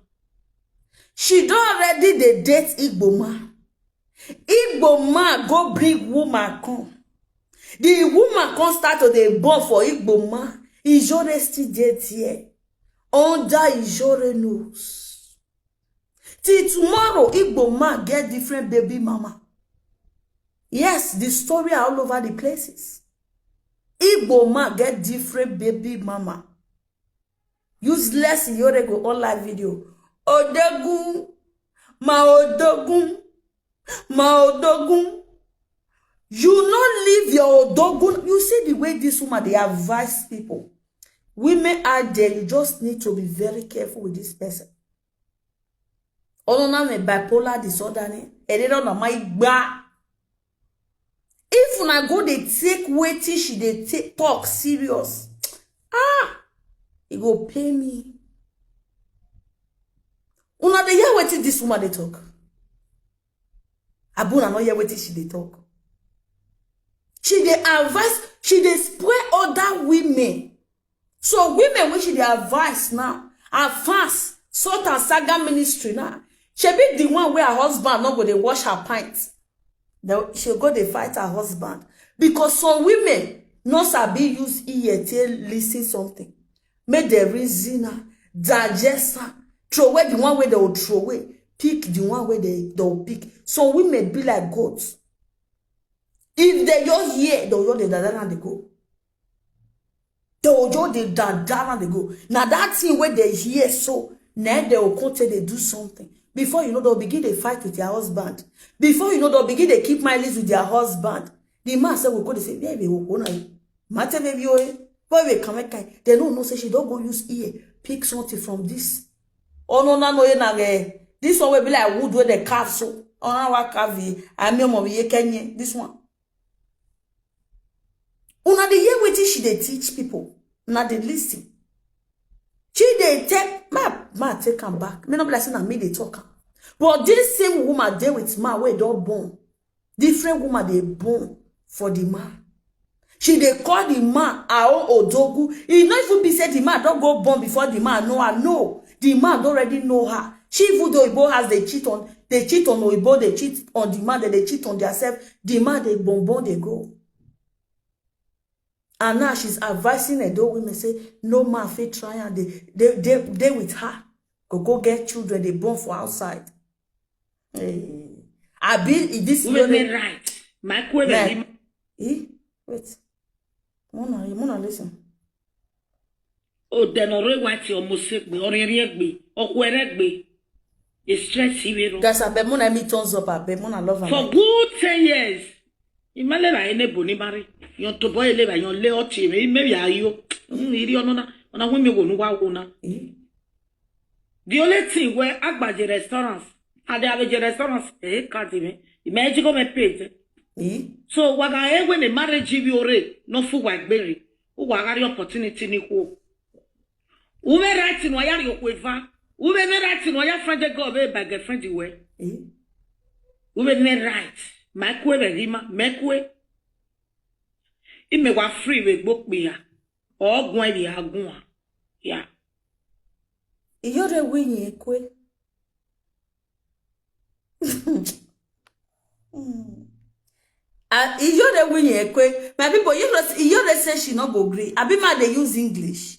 She don already dey date Igbo man. Igbo man go bring woman come. The woman come start to dey born for Igbo man. Ijore still dey there. Under Ijore nose. Till tomorrow, Igbo man get different baby mama. Yes, the story are all over the places. Igbo man get different baby mama. Useless Iyore go on live video. Odogun, ma Odogun, ma Odogun. You not leave your Odogun. You see the way this woman, they advise people. Women out there, you just need to be very careful with this person. Ono na me bipolar disorder ni. Ere na my gba. If una go dey take wetin she dey take talk serious, ah, e go pay me. Una dey hear wetin this woman dey talk? Abi una no hear wetin she dey talk? She dey advise, she dey spoil other women. So women wey she dey advise now, advance, sort and saga ministry now. She be the one where her husband not go dey wash her pint. The, she go dey fight her husband. Because some women no sabi use ear to listen something. Make the reason her, digest her, throw away the one way they will throw away. Pick the one wey they don pick. Some women be like goats. If they just hear, they go just dey dada and dey go. They go just dey dada and dey go. Na that thing wey they hear so, na they go come take dey do something. Before you know, they'll begin dey fight with their husband. Before you know, they'll begin dey keep malice with their husband. The man say, "We go," they say, "Baby, we go now." Mate baby, oh, eh. Boy, we come, eh, they don't know say she don't go use ear, pick something from this. Oh, no, no, no, eh, na, eh. This one will be like wood where they carve so. Oh, now what carve, eh? I mean, mommy, you can, eh, this one. Una dey hear wetin she dey teach people. Una dey listen. She dey tell, ma, ma, take am back. May not be like say na me dey talk am. But this same woman dey with man wey don born. Different woman dey born for the man. She dey call the man her own odogu. E no even be say the man don go born before the man know her. No, the man don already know her. She even though Igbo house dey cheat on, dey cheat on Oyibo, dey cheat on the man, dem dey cheat on theirself. The man dey born born dey go. And now she's advising Edo women say no man fit try and they they they, they with her. Go go get children, they born for outside. Hey. I be this Women right. My query. Eh? Wait. Mona, Mona, listen. Oh, then already white your mosaic be already egbe or where egbe. It's stress here. Guys, I bet Mona me thumbs up. I bet Mona love her. For good ten years. Imale ba ene boni mari. Yon to boy le ba yon le oti me me ya yo. Mm, iri ono na. Ona hu mi wo nu wa wo na. Eh? The only thing where Agbaje restaurants, and they have a restaurants, eh, can't even. Imagine go me page. Eh? So waga e when a marriage give you re, no fu wa gbere. U wa gari opportunity ni ko. U me right no ya ri okwe va. U me me right no ya friend go be by girlfriend we. Eh? U me me right. My kwe be rima, me kwe. I me wa free we gbok pe ya. Ogun e bi agun a. Yeah. Iyore winyi ekwe. Hmm. Ah, Iyore winyi ekwe. My people, you know, Iyore say she no go gree. Abi ma dey use English.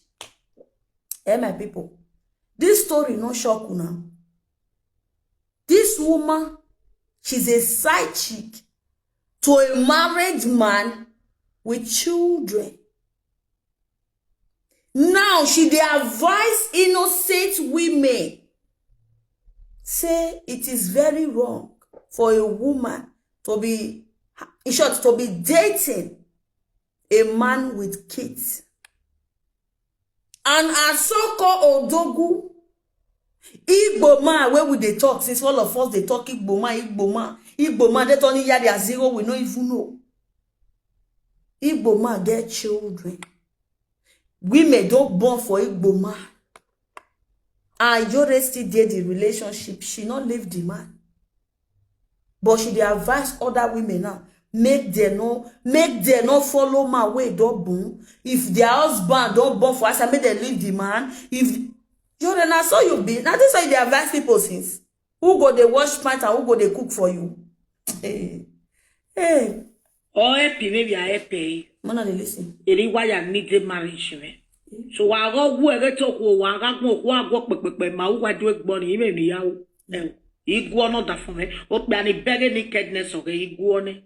Eh, my people, this story no shock una. This woman, she's a side chick to a married man with children. Now she dey advise innocent women say it is very wrong for a woman to be, in short, to be dating a man with kids. And Asoko Odogu, Igbo man, where would they talk? Since all of us they talk Igbo man, Igbo man, Igbo man, they turn ya their zero, we no even know. Igbo man get children. Women don't born for Igbo man. And Iyore still dey the relationship. She not leave the man. But she dey advise other women now. Make them no, make them no follow my way, don't boom. If their husband don't born for us, I make them leave the man. If Iyore, na so you be. Now this is how you dey advise people since. Who go dey wash pants and who go dey cook for you? Hey. Hey. Or happy, maybe I happy. Mona dey listen. Eri why I need the marriage, man. So wa go wo ere to ko wa ga go ko wa go pepepe ma wa do egbo ni me ni ya o. Eh, igwo no da fun me. O pe ani bere nakedness o ke igwo ni.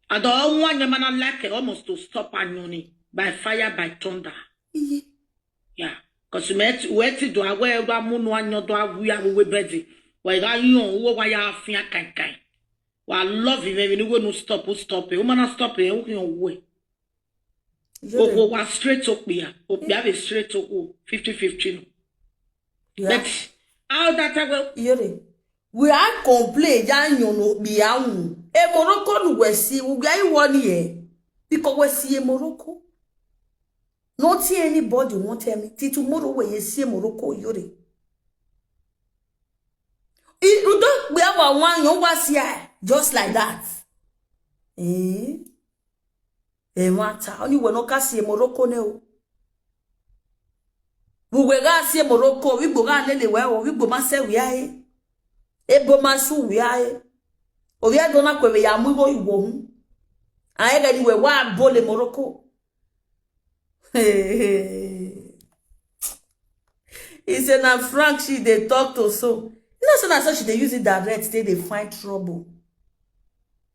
Ado wa nya mana like almost to stop anyoni by fire, by thunder. Iye. Yeah. Cause me ti we ti do awe wa mu no anyo do awu ya we bedi. Wa ga yon wo wa ya afia kai kai. Wa love him, me ni we no stop, we stop it. O mana stop it, o ki yon we. Iyore, Oko wa straight up here. Up here be straight up fifty fifty no. yeah. But how that I will Iyore, we are complain ya nyono bi awu. E Morocco no we see, we are one year. Because we see a Morocco. Not see anybody won't tell me. Till tomorrow we ye see a Morocco, Iyore. It, you don't, we have a one, you was here, just like that. Eh? E mata, only we no ka see a Morocco ne o. We we ga see a Morocco, we go ga lele we o, we go ma se we aye. E bo ma su we aye. O we do na kwe we ya mu go iwo hu. Aye ga ni we wa bo le Morocco. Hey, hey. He say na Frank she dey talk to so. You know say na so she dey use it direct, they dey find trouble.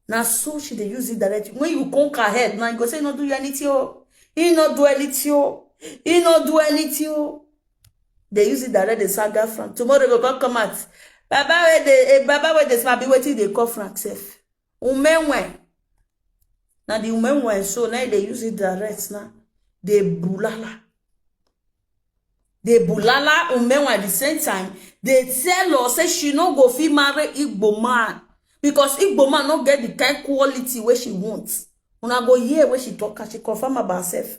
Na so she dey use it direct. When you conquer head now, you go say e no do you anything o. He no do anything o. He no do anything o. They use it direct, they saga Frank. Tomorrow go come come out. Baba wey dey, eh, Baba wey dey smile, be wetin they call Frank sef. Umenwe. Na the women were so now they use it direct now. They bulala. They bulala women at the same time. They tell her say she no go fit marry Igbo man because Igbo man no get the kind quality where she wants. Una go hear where she talk and she confirm about herself.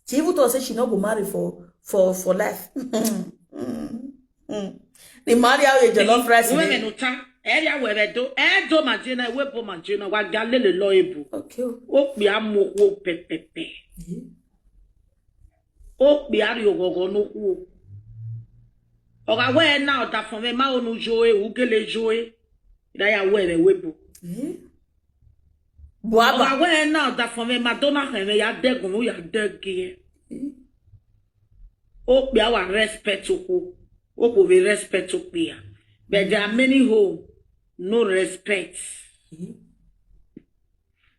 She even told say she no go marry for for for life. Mm, mm. The marry how a jollof rice. Women dey. Uta. Area where do. Edo majina, webo majina, wa galele lo ebu. Okay. O. Okpi amokwo pepepe. Yeah. Okpi ari ogogo n'okwu. Oga we na oda fome ma onu joe, ugele joe. Ida ya we we webo. Yeah. Buaba. Oga we na oda fome ma dona heme ya degun ya dege. Yeah. Okpi awa respect okwu. Okwu we respect okpi ya. But there are many home, no respect. Mm-hmm.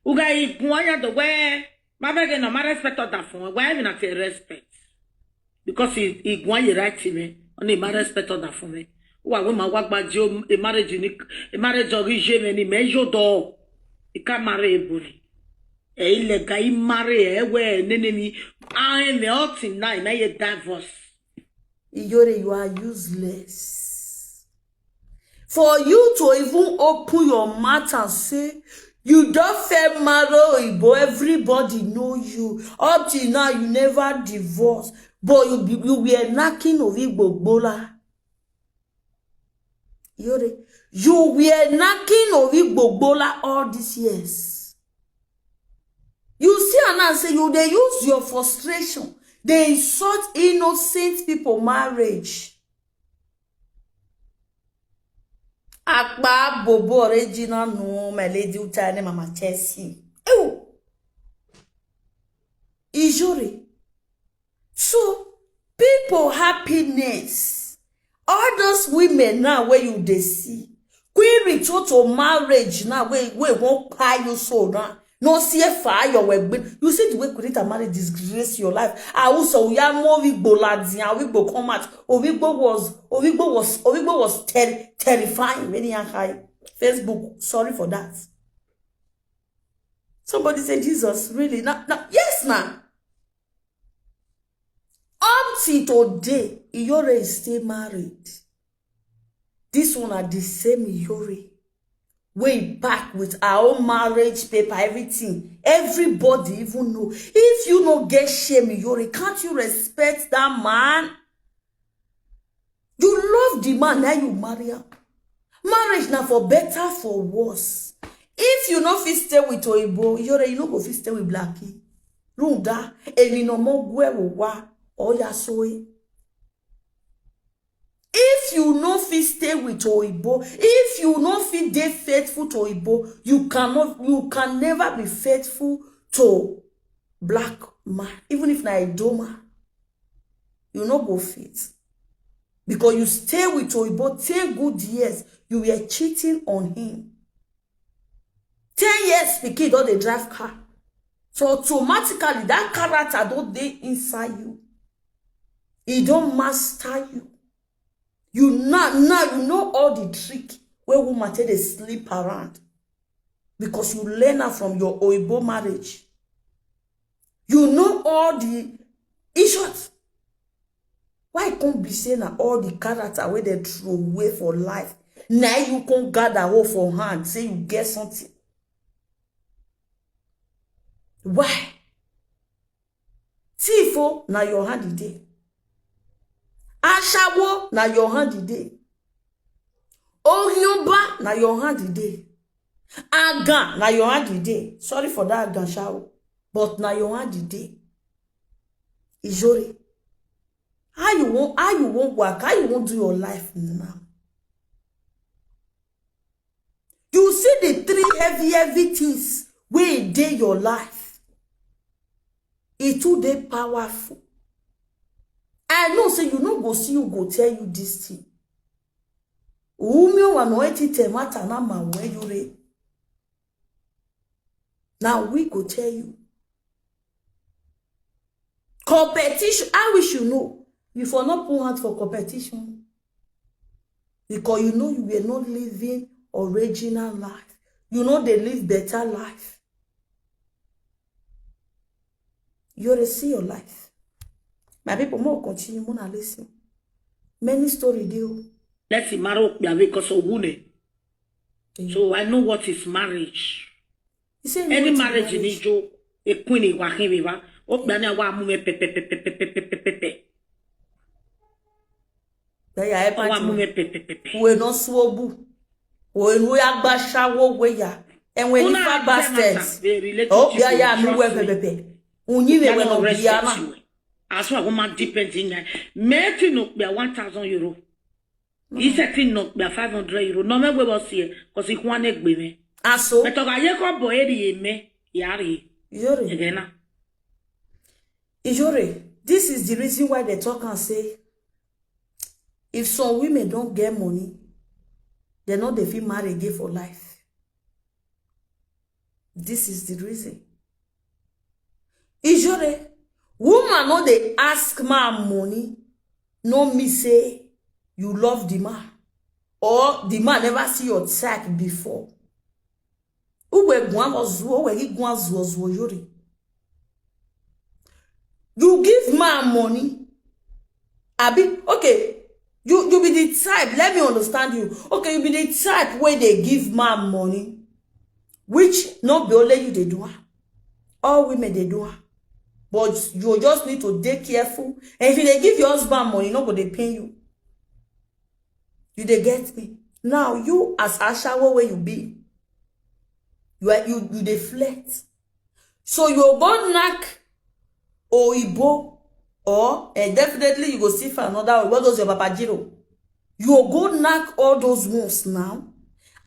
Uga igun aya do we, ma bege no ma respect oda fun. Why even at respect? Because he, he go ye right me. Only ma respect oda fun me. Wa we ma wa gba jo a marriage ni, a marriage ori je me ni me yo do. He can marry a body. E illegal, he marry e we nene ni. I am the hot in nine, na ye divorce. Iyore, you are useless. For you to even open your mouth and say you don fair marry Oyibo, everybody know you. Up till now, you never divorce, but you be, you were knocking Ovi Gbogbola. Iyore, you were knocking Ovi Gbogbola all these years. You see, and I say you they use your frustration, they insult innocent people marriage. Akpa bobo original no, my lady Utane Mama Chelsea. Ew. Ijuri. So, people happiness. All those women now where you they see. Queen return to marriage now where we won't pay you so now. No see a fire where you see the way Queen Rita marriage disgrace your life. I also we are more we go lads and we go come out. Ovigbo was Ovigbo was Ovigbo was ter- terrifying when he had high Facebook. Sorry for that. Somebody say Jesus really now, now yes now. Up till today, Iyore is still married. This one are the same Iyore. Way back with our own marriage paper, everything. Everybody even know. If you no get shame, Iyore, can't you respect that man? You love the man, now you marry him. Marriage now for better, for worse. If you no fit stay with Oyibo, Iyore, you no go fit stay with Blackie. Runda, eni no mo gwe wo wa, oya soe. If you no fit stay with Oyibo, if you no fit dey faithful to Oyibo, you cannot, you can never be faithful to black man, even if na Idoma, you no go fit. Because you stay with Oyibo ten good years, you were cheating on him. Ten years, pikin don dey drive car. So automatically, that character don dey inside you. E don master you. You now, now you know all the trick where woman take dey sleep around. Because you learn am from your Oyibo marriage. You know all the issues. Why come be say na all the character wey dem throw away for life? Na you come gather hold for hand, say you get something. Why? Thief o, na your hand e dey. Ashawo, na your hand e dey. Oryomba, na your hand e dey. Agan, na your hand e dey. Sorry for that agan sha o, but na your hand e dey. Ijore, how you wan, how you wan work? How you wan do your life now? You see the three heavy, heavy things wey dey your life. E too dey powerful. I know say you no go see who go tell you this thing. Who me wa no eti te mata na ma we you re. Now we go tell you. Competition, I wish you know. You for not put hand for competition. Because you know you were not living original life. You know they live better life. You dey see your life. My people, more continue, more na listen. Many story dey o. Let's see, Maro Okpiawe because of Wune. So I know what is marriage. You say Any what marriage? Marriage ni jo a queen in Wahin River. Okpiawe wa mu me pepe pepe pepe pepe pepe. Yeah, yeah, Wa mu everybody. Me pepe pepe. We no swobu. We no ya gba shawo we ya. And when you Una fa dem bastards. matter, they relate Oh, with yeah, you, yeah, me trust we me. pepe pepe. Unyi me Dem we no no respect biana. You. As a woman depending on me to no be one thousand euro. He said thing no be five hundred euro. No me we was here because he want to be me. And so, But I ye ko boy eri me yari. Ijore, Again na. Ijore, this is the reason why they talk and say, if some women don't get money, they not they feel married again for life. This is the reason. Ijore, woman no dey ask man money, no me say you love the man or the man never see your type before. Uwe gwan ozuo, uwe gi gwan zuo zuo yori. You give man money. Abi, okay, you you be the type. Let me understand you. Okay, you be the type where they give man money, which not be only you they do am. All women they do am. But you just need to dey careful. And if you dey give your husband money, no go dey pay you. You dey get me? Now you as ashawo where you be, you are you you dey flirt. So you go knock oyibo or and definitely you go see for another one. What does your papa jiro? You go knock all those ones now.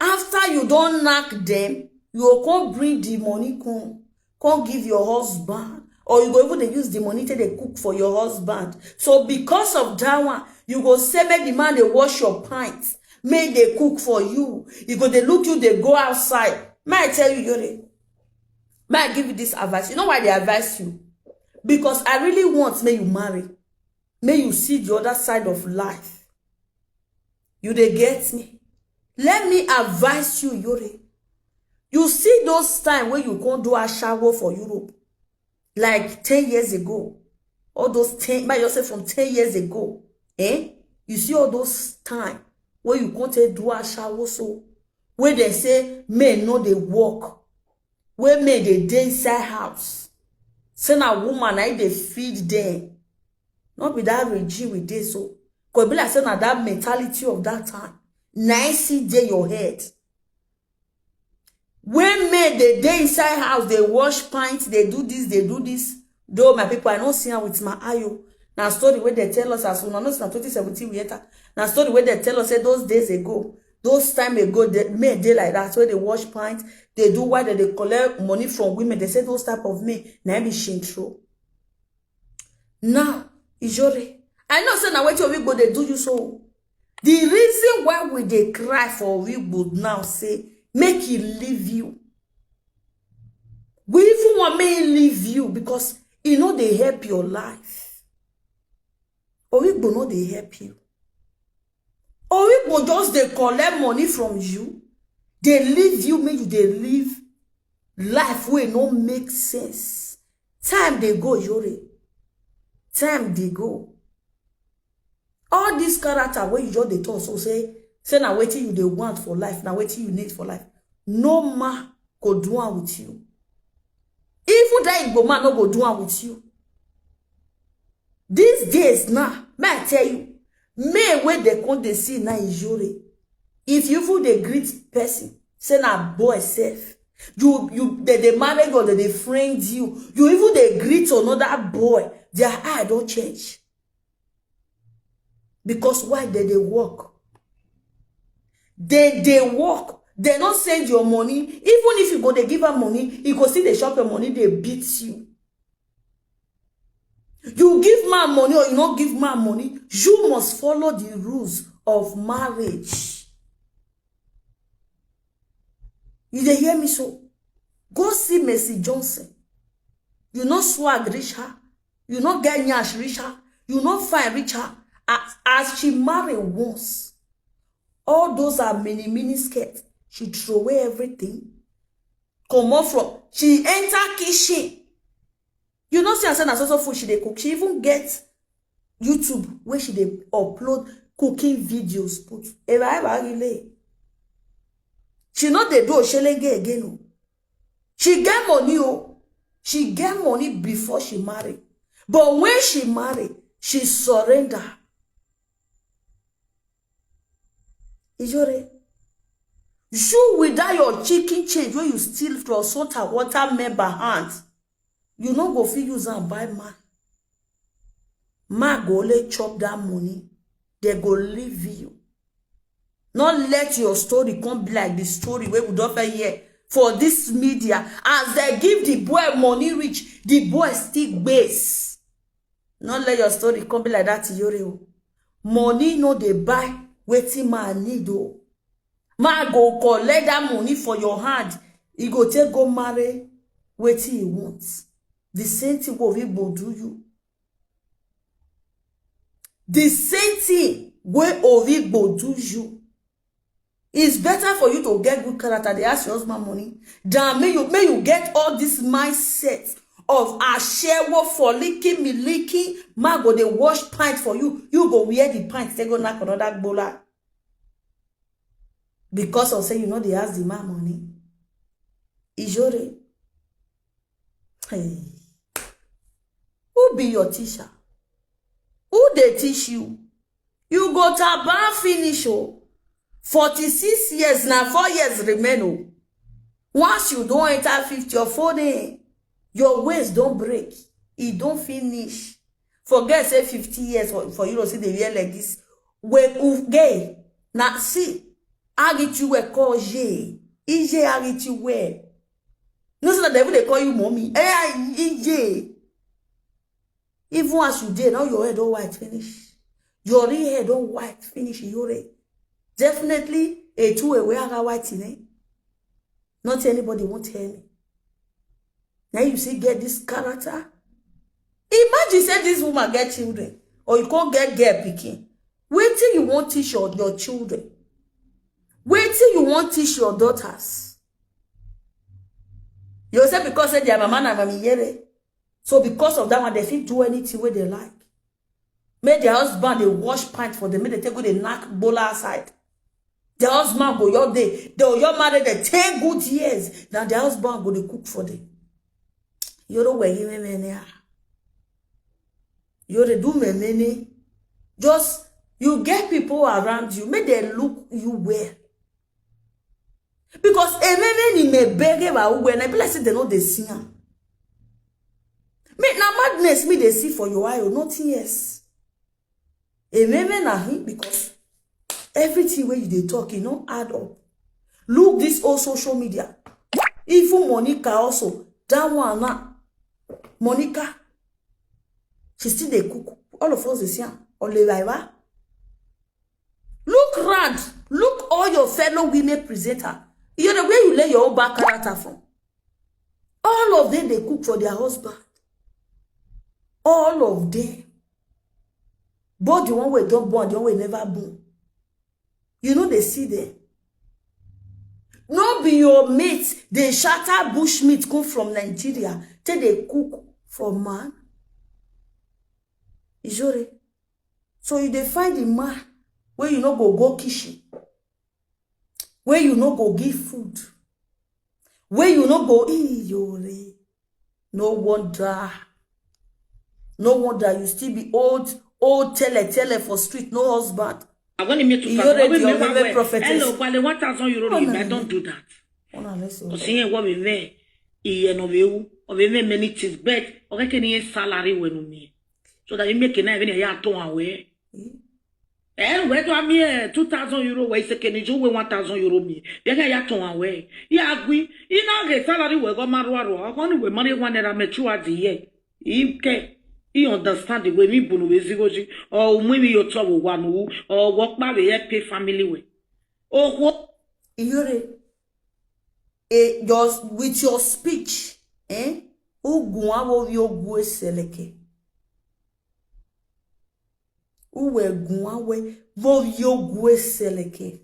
After you don't knock them, you go come bring the money come come give your husband, or you go even dey use the money take dey cook for your husband. So because of that one, you go say make the man dey wash your pint, make dey cook for you. You go dey look you dey go outside. May I tell you, Yore? May I give you this advice? You know why they advise you? Because I really want make you marry, make you see the other side of life. You dey get me? Let me advise you, Yore. You see those time when you come do ashawo for Europe, like ten years ago, all those ten, might just say from ten years ago, eh? You see all those time when you come take do ashawo so, where they say men no dey work, where men dey dey inside house, say na woman na dey feed them. Not be that regime we dey so. Could be like say na that mentality of that time. Na I see dey your head. When men they dey inside house, they wash pints, they do this, they do this. Though my people, I don't see am with my eye o. Na story where they tell us as una know say na twenty seventeen we enter. Na story where they tell us say those days ago, those time ago, the men dey like that, where they wash pints, they do why they, they collect money from women. They say those type of men, na be shintro. Now, Ijore, I know say na wetin Origbo dey do you so. The reason why we dey cry for Origbo now say make he leave you. We even want make he leave you because he no dey help your life. Origbo no dey help you. Origbo just dey collect money from you, dey leave you, make you dey live life wey no make sense. Time dey go, Yore. Time dey go. All this character wey you just dey talk so say say na wetin you dey want for life, na wetin you need for life. No man go do am with you. Even that Igbo man no go do am with you. These days now, may I tell you, men wey they come dey see na Ijore. If you even dey greet person, say na boy sef. You you they dey marry girl, they dey friend you. You even dey greet another boy, their eye don change. Because why they dey work? They dey work. They no send your money. Even if you go dey give her money, he go still dey chop your money, dey beat you. You give man money or you no give man money, you must follow the rules of marriage. You dey hear me so? Go see Mercy Johnson. You no swag reach her. You no get nyash reach her. You no fine reach her. As, as she marry once, all those are mini mini skirt. She throw away everything. Comot from, she enter kitchen. You know, see, I said, na so so food she dey cook. She even get YouTube where she dey upload cooking videos. Put, ever, ever, relay. She no dey do oshelege again. Oh. She get money. Oh. She get money before she marry. But when she marry, she surrender. Ijore, you with that your chicken change wey you steal from salt and water member hand, you no go fit use am buy man. Man go only chop that money, they go leave you. Not let your story come be like the story wey we don fit hear for this media. As they give the boy money reach, the boy still base. No let your story come be like that, Iyore o. Money no dey buy wetin man need o. Man go collect that money for your hand. He go take go marry wetin he want. The same thing wey Ovigbo do you. The same thing wey Ovigbo do you. It's better for you to get good character. They ask your husband money than may you may you get all this mindset of ashewo for licking me licking. Man go dey wash pint for you. You go wear the pint, they go knock another gbola. Because of say you know they ask the man money. Ijore. Hey. Who be your teacher? Who dey teach you? You go taban finish o. Forty-six years na four years remain o. Once you don enter fifty or forty, your waist don break. E don finish. Forget say fifty years for, for you to see the year like this. We gay. Na see. Agitiwe call ye. Ije agitiwe. No say that they even dey call you mommy. Eh, ije. Even as you dey, now your head don white finish. Your real head don white finish, Iyore. Definitely, a two away aga white in it. Not anybody won't tell me. Now you see, get this character. Imagine say this woman get children, or you can't get girl picking. Wait till you won't teach your, your children. Wait till you won't teach your daughters. You say because say their mama na mami yere. So because of that one, they fit do anything where they like. Make their husband they wash pint for them, make they take go they knock bola aside. Their husband go your day, they will your married they ten good years. Now their husband go they cook for them. You know where you may are. You they do me many. Just you get people around you, make they look you well. Because ememe ni me bege ba uwe na be like say they no dey see am. Me na madness me dey see for your eye, oh, nothing else. Ememe na him because everything wey you dey talk, e no add up. Look this whole social media. Even Monica also, that one na Monica, she still dey cook. All of us dey see am. Olevaiva. Look round. Look all your fellow women presenter. You know where you lay your own back character from. All of them they cook for their husband. All of them. Both the one wey don born, the one wey never born. You know they see them. No be your mate, they shatter bush meat come from Nigeria. Till they cook for man. Ijore. So you dey find the man where you no go go kitchen, where you no go give food, where you no go eat. No wonder. No wonder you still be old, old tele tele for street, no husband. I want to make to You already remember where prophetess. Hello, Kwale, one thousand euro. Oh, no, I don't do that. Because here what we may, he no we, or we may many things, but okay, can he salary when me, so that you make it even a year to away. Eh, where do I mean eh, two thousand euro? Where is a can you one thousand euro me? Then I to away. Yeah, we, in our salary we go marwa, I want to marry one era mature the year. Imke. He understand the way me bunu we zero ji or we me your trouble one who or work by we pay family way. Oh what? Iyore, eh, just with your speech, eh? Ugun awo yogu eseleke. Uwe gun awe vo yogu eseleke.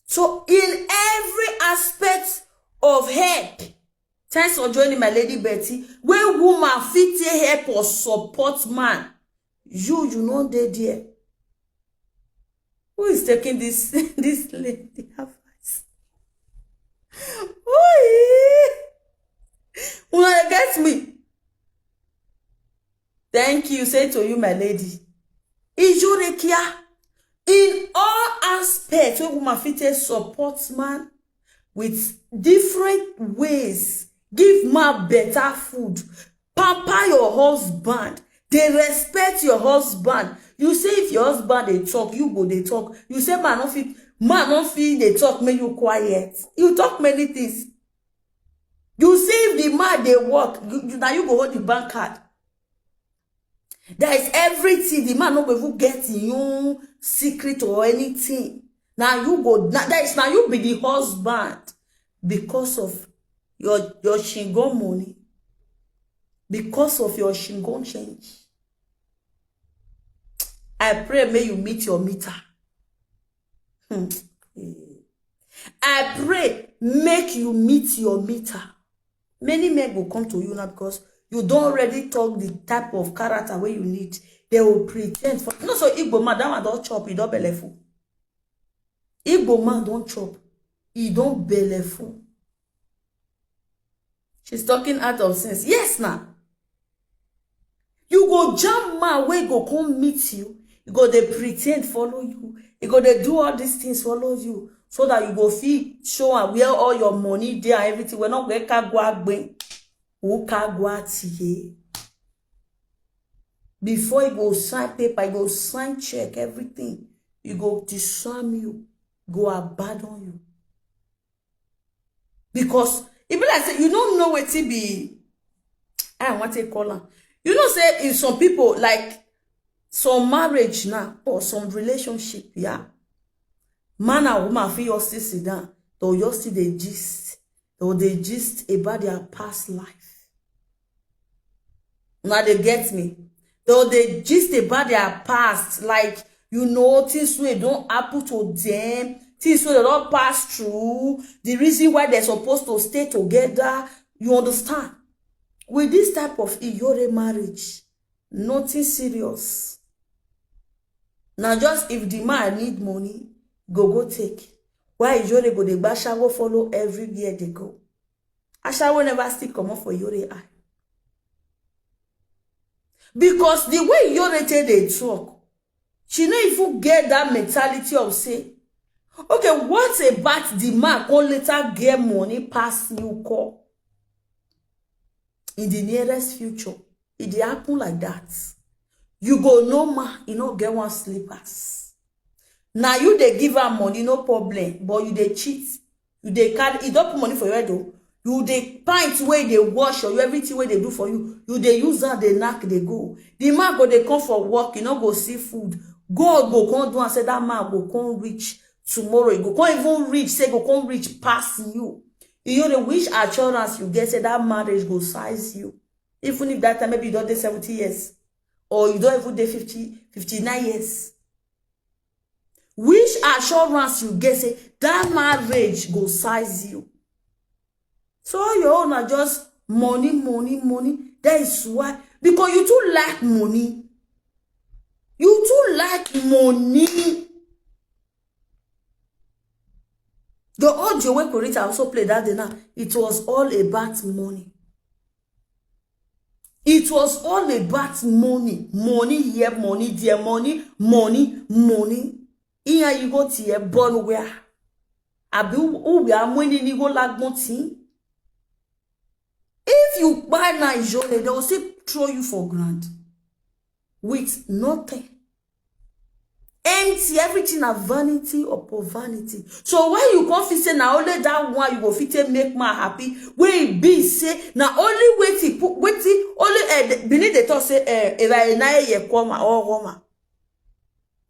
So in every aspect of help, thanks for joining, my lady Betty. When woman fit take help or support man, you you no dey there. Who is taking this this lady advice? Who is? Una get me? Thank you. Say to you, my lady. Ijurekia. In all aspects, when woman fit take support man with different ways, give man better food, pamper your husband, they respect your husband. You say if your husband they talk, you go they talk. You say man no fit, man no fit they talk, make you quiet. You talk many things. You see if the man they work, you, you, now you go hold the bank card. There is everything. The man no go even get your secret or anything. Now you go. Now, that is now you be the husband because of your your shingon money, because of your shingon change. I pray may you meet your meter. Hmm. I pray make you meet your meter. Many men will come to you now because you don't already talk the type of character where you need. They will pretend for no so Igbo man, that one don't chop, he don't belleful. Igbo man don't chop, he don't belleful. She's talking out of sense. Yes, now. You go jam man wey go come meet you. You go they pretend follow you. You go they do all these things follow you so that you go feel show and where all your money there and everything. We're not going to go. Who can go out here? Before you go sign paper, you go sign check, everything. You go disarm you, go abandon you. Because if like say you don't know what it be, I want to call her. You know, say if some people like some marriage now or some relationship, yeah, man and woman feel your sit down, though you see the gist, though they gist about their past life. Now they get me. Though they gist about their past, like you know, things we don't happen to them, things we don't pass through, the reason why they're supposed to stay together. You understand? With this type of Iyore marriage, nothing serious. Now just if the man need money, go go take. Why Iyore go the bashawo follow everywhere they go? Ashawo never still come up for Iyore eye. Because the way Iyore take they talk, she no even get that mentality of say, okay, what about the man go later get money pass you call in the nearest future? It dey happen like that. You go no man, you no get one slippers. Now you they give her money, no problem, but you they cheat. You they carry, you don't put money for your head though. You they pint where they wash or you everything where they do for you. You they use that they knock they go. The man go they come for work, you no go see food. God go come do and say that man go come reach tomorrow. He go come even reach, say go come reach past you. You know the which assurance you get say that marriage go size you. Even if that time maybe you don't dey seventy years or you don't even dey fifty, fifty-nine years. Which assurance you get say that marriage go size you? So all your own are just money, money, money. That is why, because you too like money. You too like money. The audio wey Corita also play that day now, it was all about money. It was all about money. Money here, money there, money, money, money. Here you go to here, born where? Abi who we are money ni go like money? If you buy Nigeria, they will still throw you for ground with nothing. Empty See, everything na vanity upon vanity. So why you come feel say na only that one you go fit take make man happy? Wey e be say na only wetin put wetin only eh, the- Benin dey talk say eh, if I na ye come or woman,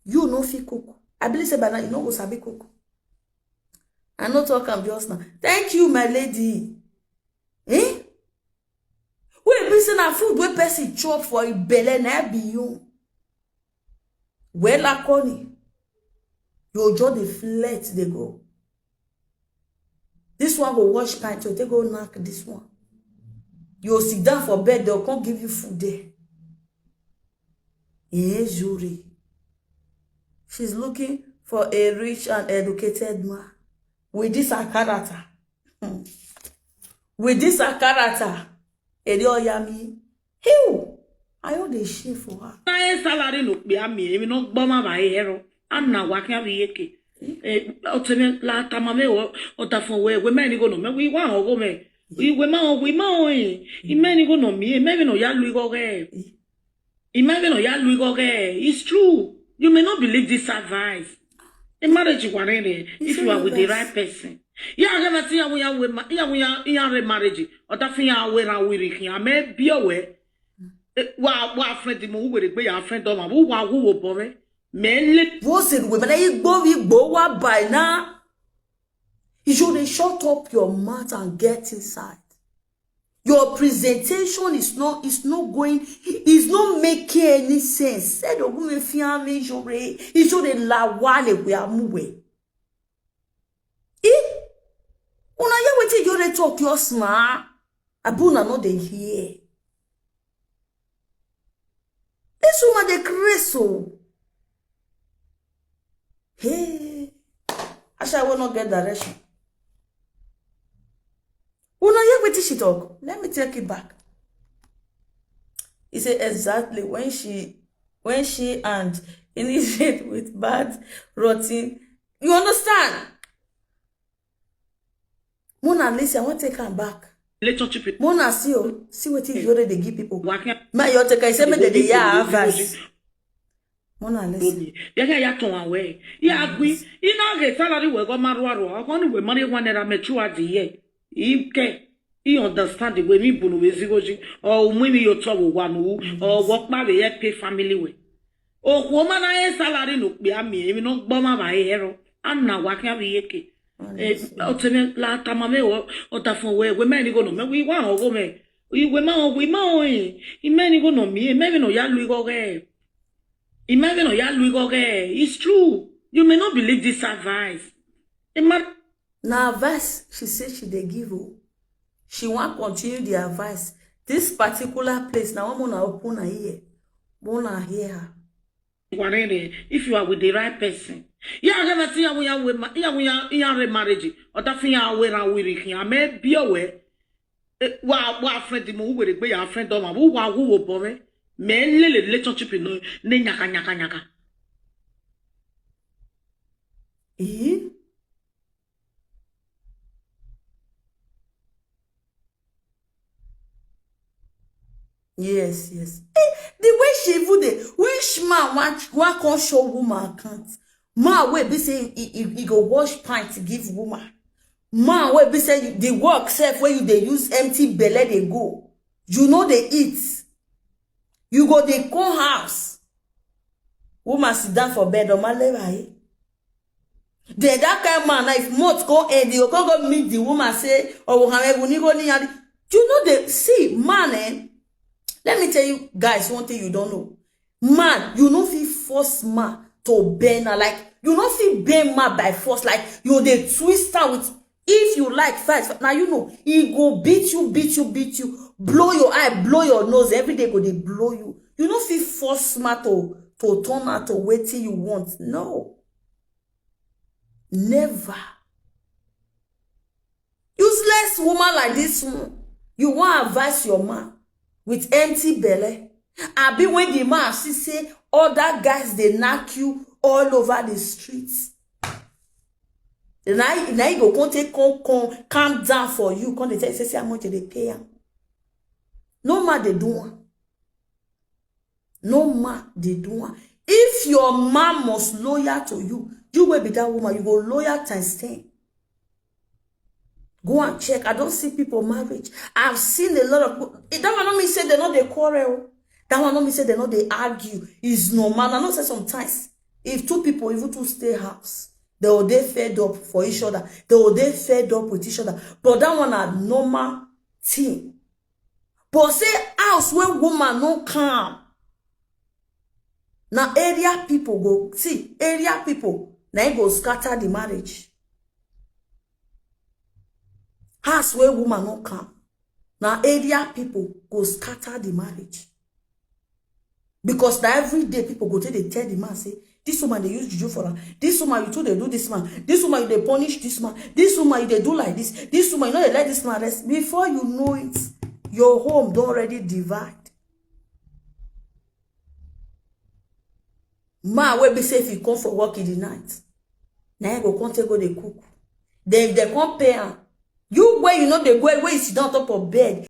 you no fit cook. I believe say by now you no go sabi cook. I no talk am just now. Thank you, my lady. Eh? Wey e be say na food wey person chop for im belle na be you. Well, Akoni, you just dey flirt dey go. This one go wash pant, you take go knack this one. You sit down for bed, they'll come give you food there. Eh, Zuri. She's looking for a rich and educated man with this her character. Hmm. With this her character, Eri Oyami. Hew! I no dey shame for her. Nae salary no kpia mi, emi no gboma ba ehero. Ana wa kia bi yeke. Eh, oteme la tamame o otafon we we meni go no me we wa ho go me. We we ma o we ma o eh. I meni go no mi, e me no ya lu go ge. I me no ya lu go ge. It's true. You may not believe this advice. A marriage you are in, if you are with the right person. Ya ga na ti ya we ya we ma ya we ya ya re marriage. Otafin ya we ra we ri kin. A me bi o we. Eh, wa wa friend mo we re gbe ya friend o ma. Wo wa wo wo bo me. Me le Wo se we mana igbo igbo wa by now. You should dey shut up your mouth and get inside. Your presentation is not is not going is not making any sense. Said Ogunmefiami Ijore Ijore Lawale we amuwe. Eh? Una hear wetin Ijore talk your small. Abuna no dey hear. This woman dey craze o. Hey, Ashawo no get direction. Una hear wetin she talk? Let me take it back. He say exactly when she when she and initiate with bad rotten. You understand? Mona listen, I wan take am back. Relationship with Mona see o, see wetin you already dey give people. Wakia. Ma your take, I say make dem dey hear her advice. Mona listen. Ya ga ya ton awe. Ya agwi. Ina ge salary we go maru aru. Ko ni we mari one naira me chu adi ye. Ike. I understand the way mi bunu we zigoji. O mu mi yo to wo wanu. O wo pa we ye pay family we. O ko ma na ye salary no pe ami. Emi no gboma ba ye ero. Ana wa kia bi yeke. Eh, oteme la tamame o otafon we we meni go no me we wa ho go me. We we ma o we ma o eh. I meni go no mi, e me no ya lu go ge. I me no ya lu go ge. It's true. You may not believe this advice. E ma Na advice she say she dey give o. She wan continue the advice. This particular place na one mona open her ear. Mona hear her. Warere, if you are with the right person. Ya ga na ti ya we ya we ma ya we ya ya re marriage. Otafin ya we ra we ri kin. A me bi o we. Eh, wa wa friend mo we re gbe ya friend o ma. Wo wa wo wo bo me. Me le le relationship no ne nyaka nyaka nyaka. Eh? Yes, yes. Eh, the way she even dey, which man wan wan come show woman account? Man wey be say he, he, he go wash pant give woman. Man wey be say you- the work sef wey you dey use empty belle dey go. You no dey eat. You go dey come house. Woman sit down for bed on my level. Then that kind man, now if month go end, you go go meet the woman say, "Oh, how you go ni yari." You know they see man, eh? Let me tell you guys one thing you don't know. Man, you no fit force man to bend her. Like you no fit bend man by force. Like you dey twist her with if you like fight. Now you know he go beat you, beat you, beat you, blow your eye, blow your nose. Every day go dey blow you. You no fit force man to to turn her to wetin you want. No. Never. Useless woman like this one, you wan advise your man with empty belle? Abi when the man see say other guys dey knack you all over the streets. Na na you go come take come come calm down for you, come dey tell you say see how much you dey pay am. No man dey do am. No man dey do am. If your man must loyal to you, you will be that woman, you go loyal times ten. Go and check. I don't see people marriage. I've seen a lot of people. That one no mean say they no dey quarrel. That one no mean say they no dey argue. It's normal. I know say sometimes if two people even two stay house, they will dey fed up for each other. They will dey fed up with each other. But that one na normal thing. But say house where woman no come, na area people go see, area people na im go scatter the marriage. House where woman no come, na area people go scatter the marriage. Because na every day people go take dey tell the man say, this woman dey use juju for am. This woman, you too dey do this man. This woman, you dey punish this man. This woman, you dey do like this. This woman, you no dey let this man rest. Before you know it, your home don already divide. Man wey be say if he come for work in the night, na him go come take go dey cook. Then if they come pay am, you wey you no dey go, wey you sit down top of bed,